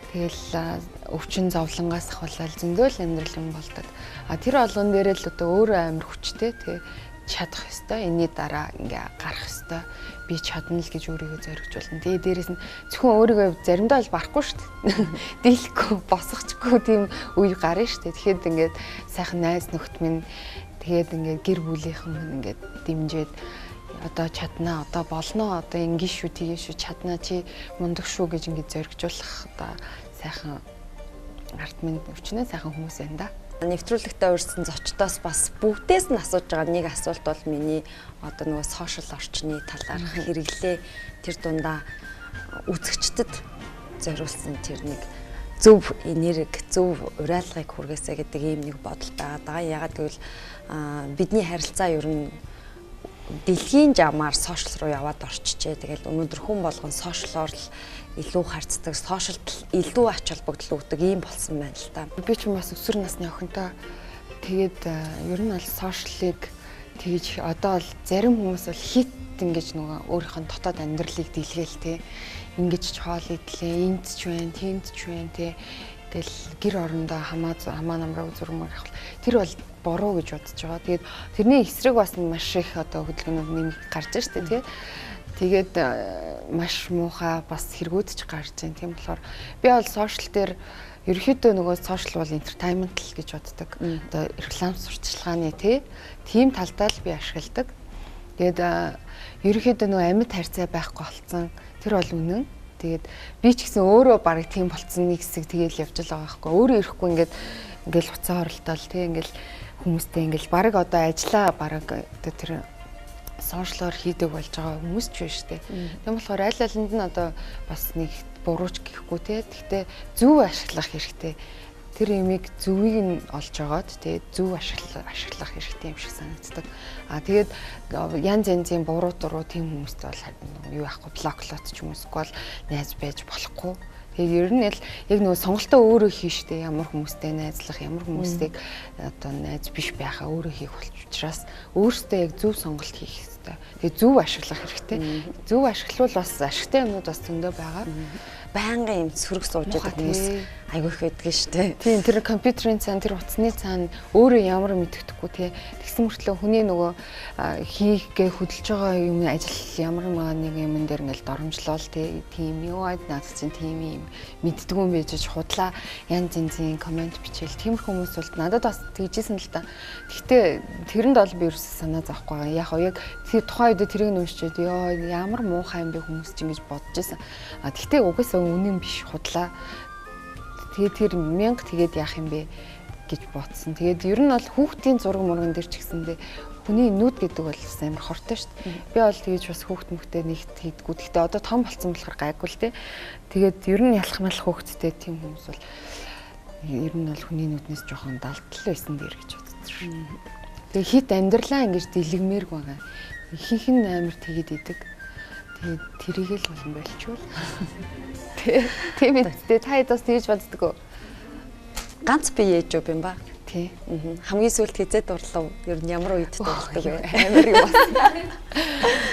Тэгэл өвчин зовлонгоос ахвалал зөндөө л амьдрал юм болдог. А тэр болгон дээрээ л одоо өөрөө амар хүчтэй те чадах ёстой. Энийний дараа ингээ гарах ёстой. Би чадна л гэж өөрийгөө зоригжуулна. Тэгээ дээрээс нь зөвхөн өөрийгөө заримдаа бол барахгүй шүү дээ. Дийлэхгүй, босгочихгүй тийм үе гарна шүү дээ. Тэгэхэд ингээд сайхан найз нөхд минь тэгээд ингээд гэр бүлийнхэн минь ингээд дэмжиж одоо чаднаа, одоо болно, одоо ингэ шүү, тэгээ шүү, чаднаа чи мундаг шүү гэж ингээд зоригжуулах одоо сайхан ард минь өвчнөө сайхан хүмүүс байна да. Нэвтрүүлэгтээ урьсан зочдоос бас бүгдээс нь асууж байгаа нэг асуулт бол миний одоо нөгөө сошиал орчны талаарх хэрэглээ тэр дундаа үзэгчдэд зориулсан тэр нэг зөв энерги, зөв уриалгыг хүргээсэ гэдэг ийм нэг бодол байгаа. Ягаад гэвэл бидний харилцаа ер нь дэлхийн жамаар сошиал руу яваад орчжээ. Тэгэл өнөөдөр хүн болгон сошиалоор л илүү харьцдаг, сошиалд илүү ач холбогдол өгдөг ийм болсон байна л та. Би ч бас өсвөр насны охинтой тэгээд ер нь бол сошиалыг тэгж одоо бол зарим хүмүүс бол хит ингэж нөгөө өөрийнх нь дотоод амьдралыг дийлгээл те. Ингэж ч хоол идлээ, энд ч байна, тэнд ч байна те. Тэгэл гэр орондоо хамаа намраа үзүрмөр авах. Тэр бол буруу гэж бодож байгаа. Тэгээд тэрний эсрэг бас маш их одоо хөдөлгөөнүүд нэмэх гарч штэ тий. Тэгээд маш муухай бас хэрэгүүд ч гарч байна. Тийм болохоор би бол сошиал дээр ерөнхийдөө нөгөө сошиал бол entertainment л гэж боддог. Одоо реклам сурталчилгааны тий тийм талдаа л би ашигладаг. Тэгээд ерөнхийдөө нөгөө амьд харьцаа байхгүй болцсон. Тэр бол үнэн. Тэгээд би ч гэсэн өөрөө бараг тийм болцсон нэг хэсэг тэгээл явж л байгаа байхгүй. Өөрөө ирэхгүй ингээд ингээл хуцаа оролдоол тий ингээл хүмүүстэй ингээл бараг одоо ажиллаа бараг одоо тэр сошиалор хийдэг болж байгаа хүмүүс ч биш тий. Тийм болохоор аль алинд нь одоо бас нэг бурууч гэхгүй тий. Гэхдээ зөв ашиглах хэрэгтэй. Тэр имийг зөвийг нь олж агаад тий зөв ашиглах хэрэгтэй юм шиг санагддаг. А тэгээд янз янзын буруу дуруу тийм хүмүүстэй бол юу яахгүй блоклот ч юм уу эсвэл найз байж болохгүй. Тэгээд ер нь л яг нөгөө сонголтоо өөрөө хийн штэ ямар хүмүүстэй найзлах, ямар хүмүүсийг одоо найз биш байхаа өөрөө хийх учраас өөртөө яг зөв сонголт хийх хэрэгтэй. Тэгээд зөв ашиглах хэрэгтэй. Зөв ашиглавал бас ашигтай юмнууд бас зөндөө байгаа. Байнгын юм сөрөг сууж байгаа хүмүүс айгүй их байдаг шүү дээ. Тийм тэр компьютерийн цаана тэр утасны цаана өөрөө ямар мэддэхгүй тий. Тэгсэн мөртлөө хүний нөгөө хийхгээ хөдөлж байгаа юм ажил ямар нэг юмн дээр ингээл доромжлол тий. Тийм юу ад наад чинь тийм юм мэддэггүй юм байж худлаа янз янзын комент бичээл тиймэрхүү хүмүүс бол надад бас тэгжсэн л та. Гэхдээ тэрэнд бол би ерөөсөө санаа зовхгүй байгаа. Яг яг тухайн үед тэрийг нь уншчихэд ёо ямар муухай юм бэ хүмүүс чинь гэж бодож байсан. А тэгтээ угаасаа үнэн биш худлаа. Тэгээ тэр 1000 тэгээд яах юм бэ? гэж бодсон. Тэгээд ер нь бол хүүхдийн зураг мурган дээр ч гэсэндээ хүний нүд гэдэг бол бас амар хортой шүү дээ. Би бол тэгэж бас хүүхд мөхтэй нэгт хийдгүү. Гэхдээ одоо том болцсон болохоор гайгүй л дээ. Тэгээд ер нь ялах малах хүүхдтэй тийм хүмүүс бол ер нь бол хүний нүднээс жоохон далдал байсан дээр гэж боддог шүү. Тэгээ хит амьдралаа ингэж дэлгэмээргүй байгаа. Ихэнх нь амар тэгээд идэг. Тэгээд тэрийг л болон болчвол. Тийм ээ. Та хэд бас тэгэж боддог уу? Ганц би ээж юу юм ба? Тий. Хамгийн сүүлд хизээ дурлав? Ер нь ямар үед дурладаг вэ? Амар юм бас.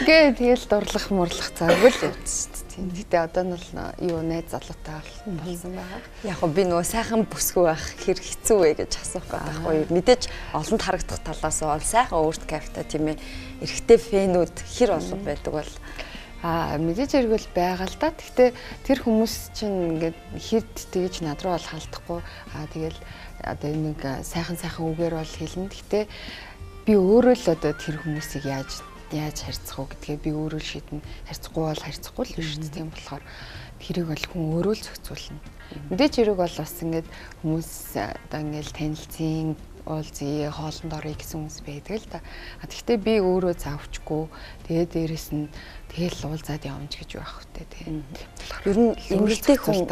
Гээ тэгэл дурлах мурлах завгүй л явж шүү дээ. Тийм. Гэтэ одоо нь бол юу найз залуутай болсон байгаа. Яг гоо би нөгөө сайхан бүсгүй байх хэр хэцүү вэ гэж асуух гэдэг байхгүй юу. Мэдээж олонд харагдах талаас бол сайхан өөрт кайфтай тийм ээ. Эрэгтэй фэнүүд хэр олон байдаг бол мэдээж хэрэг бол байгаа л да. Гэхдээ тэр хүмүүс чинь ингээд хэд тэгж над руу бол халдахгүй. Тэгэл одоо нэг сайхан сайхан үгээр бол хэлнэ. Гэхдээ би өөрөө л одоо тэр хүмүүсийг яаж харьцах уу гэдгээ би өөрөө л шийднэ. Харьцахгүй бол харьцахгүй л шүү дээ. Тийм болохоор тэрийг бол хүн өөрөө л зохицуулна. Мэдээж хэрэг бол бас ингээд хүмүүс одоо ингээд танилцын уулзъя, хоолнд оръё гэсэн хүмүүс байдаг л да. Гэхдээ би өөрөө заавчгүй. Тэгээд дээрэс нь тэгэл уулзаад явна ч гэж байх хөтэй тийм. Ер нь эмэгтэй хүн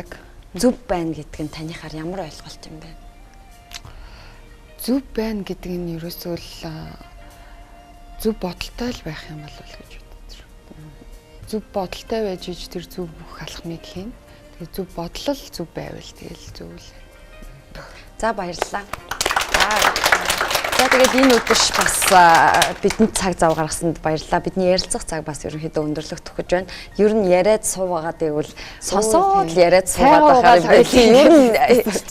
зөв байна гэдг нь таныхаар ямар ойлголт юм бэ? Зөв байна гэдэг нь ерөөсөө л зөв бодолтой л байх юм болов уу гэж боддог шүү. Зөв бодолтой байж иж тэр зөв бүх алхмыг хийн. Тэгээ зөв бодлол зөв байвал тэгэл зөв л. За баярлалаа. За тэгээд энэ өдөш бас бидэнд цаг зав гаргасанд баярлалаа. Бидний ярилцах цаг бас ерөнхийдөө өндөрлөх төхөж байна. Ер нь яриад суугаад байвал сонсоод л яриад суугаад байхаар юм байна. Ер нь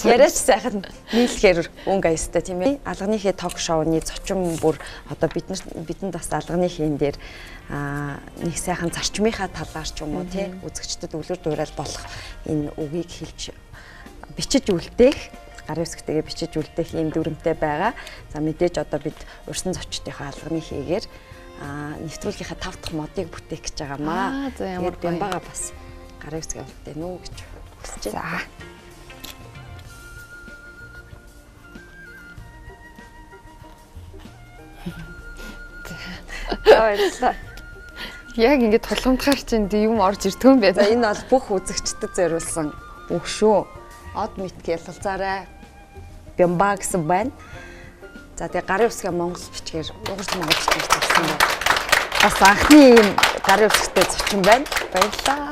яриач сайхан нийлэхээр өнгө аястай тийм ээ. Алганыхээ ток шоуны зочин бүр одоо бидэнд бас алганы хийн дээр нэг сайхан зарчмынхаа талаар ч юм уу тий үзэгчдэд үлгэр дуурайл болох энэ үгийг хэлж бичиж үлдээх гарын үсгтэйгээ бичиж үлдээх ийм дүрмтэй байгаа. За мэдээж одоо бид урьсан зочдынхоо алганы хийгээр нэвтрүүлгийнхаа 5 дахь модыг бүтээх гэж байгаамаа. Тэгээд Бямбага бас гарын үсгээ үлдээнэ үү гэж хүсэж байна. За баярлалаа. Яг ингээд тулгамдахаар чинь юм орж ирдэг юм байна. За энэ бол бүх үзэгчдэд зориулсан үг шүү. Од митг ялалзаарай. Бямба гэсэн байна. За тэгээ гарын үсгээ монгол бичгээр, угарч монгол бичгээр зурсан байна. Бас анхны ийм гарын үсгтэй зочин байна. Баярлалаа.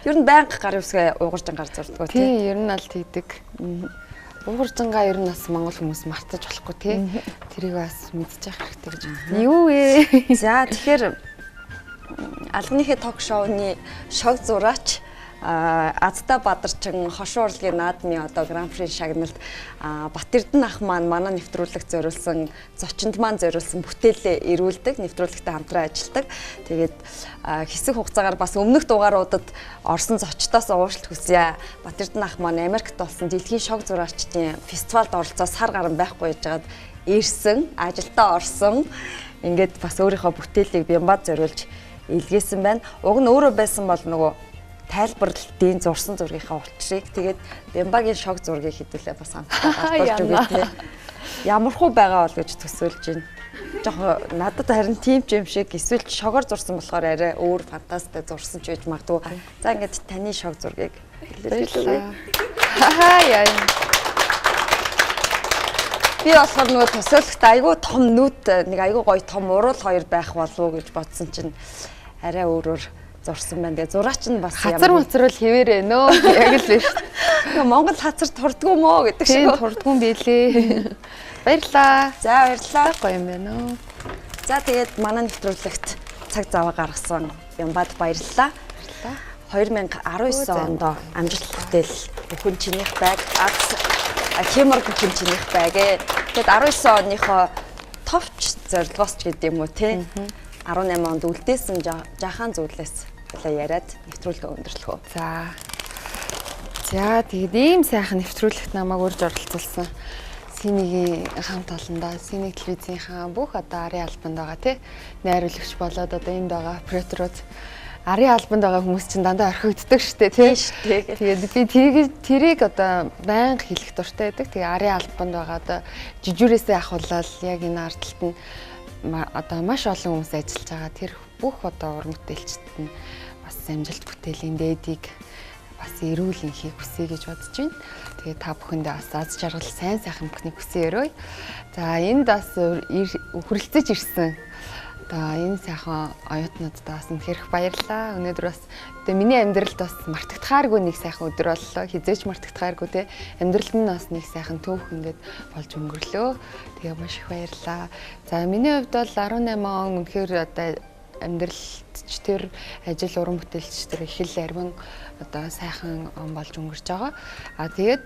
Ер нь байнга гарын үсгээ угарч ангаар зурдаг тий. Тийм, ер нь аль тэгдэг. Угарч ангаа ер нь бас монгол хүмүүс мартаж болохгүй тий. Тэрийг бас мэдчих хэрэгтэй гэж байна. Юу вэ? За тэгэхээр алганыхээ ток шоуны шог зураач Азтай Бадарчин хошуу урлагийн наадмын одоо гран-при шагналд Батэрдэн ах маань манай нэвтрүүлэгт зориулсан зочинд маань зориулсан бүтээлээ ирүүлдэг, нэвтрүүлэгтэй хамтран ажилладаг. Тэгээд хэсэг хугацаагаар бас өмнөх дугааруудад орсон зочдоос уушлт хүсье. Батэрдэн ах маань Америкт болсон дэлхийн шог зураачдын фестивалд оролцоо сар гарan байхгүй яжгаад ирсэн, ажилдаа орсон. Ингээд бас өөрийнхөө бүтээлийг Бямбад зориулж илгээсэн байна. Уг нь өөрөө байсан бол нөгөө тайлбарлалтын зурсан зургийнхаа учрыг тэгээд Бямбагийн шог зургийг хэдүүлээ бас хамтдаа гаргуулж өгье те. Ямархуу байгаа бол гэж төсөөлж байна. Жохо надад харин тийм ч юм шиг эсвэл шогоор зурсан болохоор арай өөр фантасттай зурсан ч байж магадгүй. За ингээд таны шог зургийг хэлээд өгье. Хаа яа. Би болохоор нөгөө төсөөлөхт айгүй том нүд нэг айгүй гоё том уруул хоёр байх болов уу гэж бодсон чинь арай өөрөөр зурсан байна. Тэгээ зураач нь бас хазар мацрал хэвээрээ нөө яг л биш. Тэгээ Монгол хазар турдгүй мөө гэдэг шиг. Тийм турдгүй юм билээ. Баярлалаа. За баярлалаа. Гоё юм байна оо. За тэгээд манай нэвтрүүлэгт цаг зав гаргасан Бямбад баярлалаа. Баярлалаа. 2019 онд амжилт бүтээл бүхэн чинийх байг. Хэмэр бүхэн чинийх байг. Тэгээд 19 оныхоо товч зорилгоос ч гэдэг юм уу те. 18 онд үлдээсэн жаахан зүйлээс хоёлаа яриад нэвтрүүлгээ өндөрлөх үү. За. За тэгээд ийм сайхан нэвтрүүлэгт намайг урьж оролцуулсан Синигийн хамт олондоо, Синик телевизийнхаа бүх одоо арын албанд байгаа тий найруулагч болоод одоо энд байгаа операторууд арын албанд байгаа хүмүүс чинь дандаа орхигддог штэ тий. Тэгээд би тэрийг одоо байнга хэлэх дуртай байдаг. Тэгээ арын албанд байгаа одоо жижүүрээсээ ахуулаад яг энэ ардталт нь одоо маш олон хүмүүс ажиллаж байгаа. Тэр бүх одоо уран бүтээлчд нь бас амжилт бүтээлийн дээдийг бас эрүүл энхийг хүсье гэж бодож байна. Тэгээ та бүхэндээ бас аз жаргал сайн сайхан бүхнийг хүсье өрөөе. За энд бас хүрэлцэж ирсэн одоо энэ сайхан оюутнуудад бас үнэхээр их баярлалаа. Өнөөдөр бас одоо миний амьдралд бас мартагдахааргүй нэг сайхан өдөр боллоо. Хизээч мартагдахааргүй те. Амьдралд нь бас нэг сайхан түүх ингээд болж өнгөрлөө. Тэгээ маш их баярлалаа. За миний хувьд бол 18 он үнэхээр одоо амьдралд ч тэр ажил уран бүтээлч тэр их л ариван одоо сайхан он болж өнгөрч байгаа. А тэгээд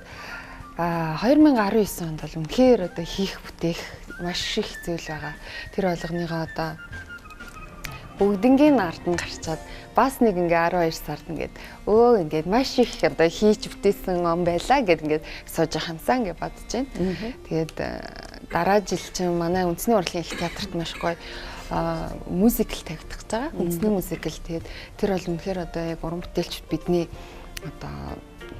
2019 онд бол үнэхээр одоо хийх бүтээх маш их зүйл байгаа. Тэр болгоныгоо одоо бүгднгийн ард нь гарчаад бас нэг ингээ 12 сард ингээд ингээд маш их одоо хийж бүтээсэн он байлаа гэд ингээд сууж хамсаа ингээд бодож байна. Тэгээд дараа жил чинь манай үндэсний урлагийн их театрт маш гоё мюзикл тавигдах гэж байгаа. Үндэсний мюзикл. Тэгээд тэр бол үнэхээр одоо яг уран бүтээлчд бидний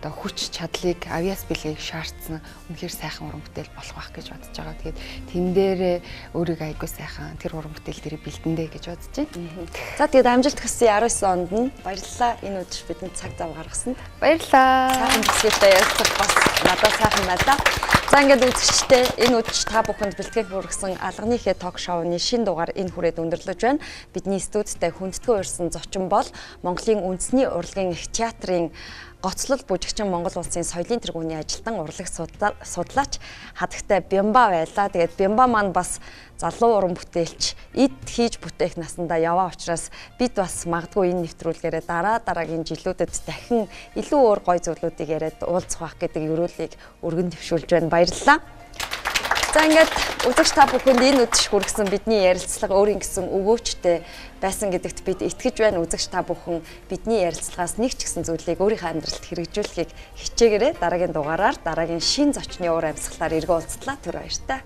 одоо хүч чадлыг, авиас бэлгийг шаардсан үнэхээр сайхан уран бүтээл болох байх гэж бодож байгаа. Тэгээд тэн дээрээ өөрийгөө айгүй сайхан тэр уран бүтээл дээрээ бэлдэндэ гэж бодож байна. За тэгээд амжилт хүсье 19 онд нь. Баярлалаа. Энэ өдөр бидэнд цаг зав гаргасан. Баярлалаа. Сайхан бүсгүйтэй ярилцах бас надад сайхан байлаа. За ингээд үзэгчдээ энэ өдөр та бүхэнд бэлтгэл хүргэсэн алганы хэ ток шоуны шин дугаар энэ хүрээд өндөрлөж байна. Бидний студидтэй хүндэтгэн урьсан зочин бол Монголын үндэсний урлагийн их театрын гоцлол бүжигчин Монгол улсын соёлын тэргүүний ажилтан урлаг судлаач хадагтай Бямба байлаа. Тэгээд Бямба маань бас залуу уран бүтээлч эд хийж бүтээх насандаа яваа учраас бид бас магадгүй энэ нэвтрүүлгээрээ дараа дараагийн жилүүдэд дахин илүү өөр гой зүйлүүдийг яриад уулзах байх гэдэг ерөөлийг өргөн дэвшүүлж байна. Баярлалаа. За ингээд үзэгч та бүхэнд энэ үдших хүргэсэн бидний ярилцлага өөрийн гэсэн өгөөчтэй байсан гэдэгт бид итгэж байна. Үзэгч та бүхэн бидний ярилцлагаас нэг ч гэсэн зүйлийг өөрийнхөө амьдралд хэрэгжүүлэхийг хичээгээрэй. Дараагийн дугаараар дараагийн шин зочны уур амьсгалаар эргэн уулзлаа. Түр баяртай.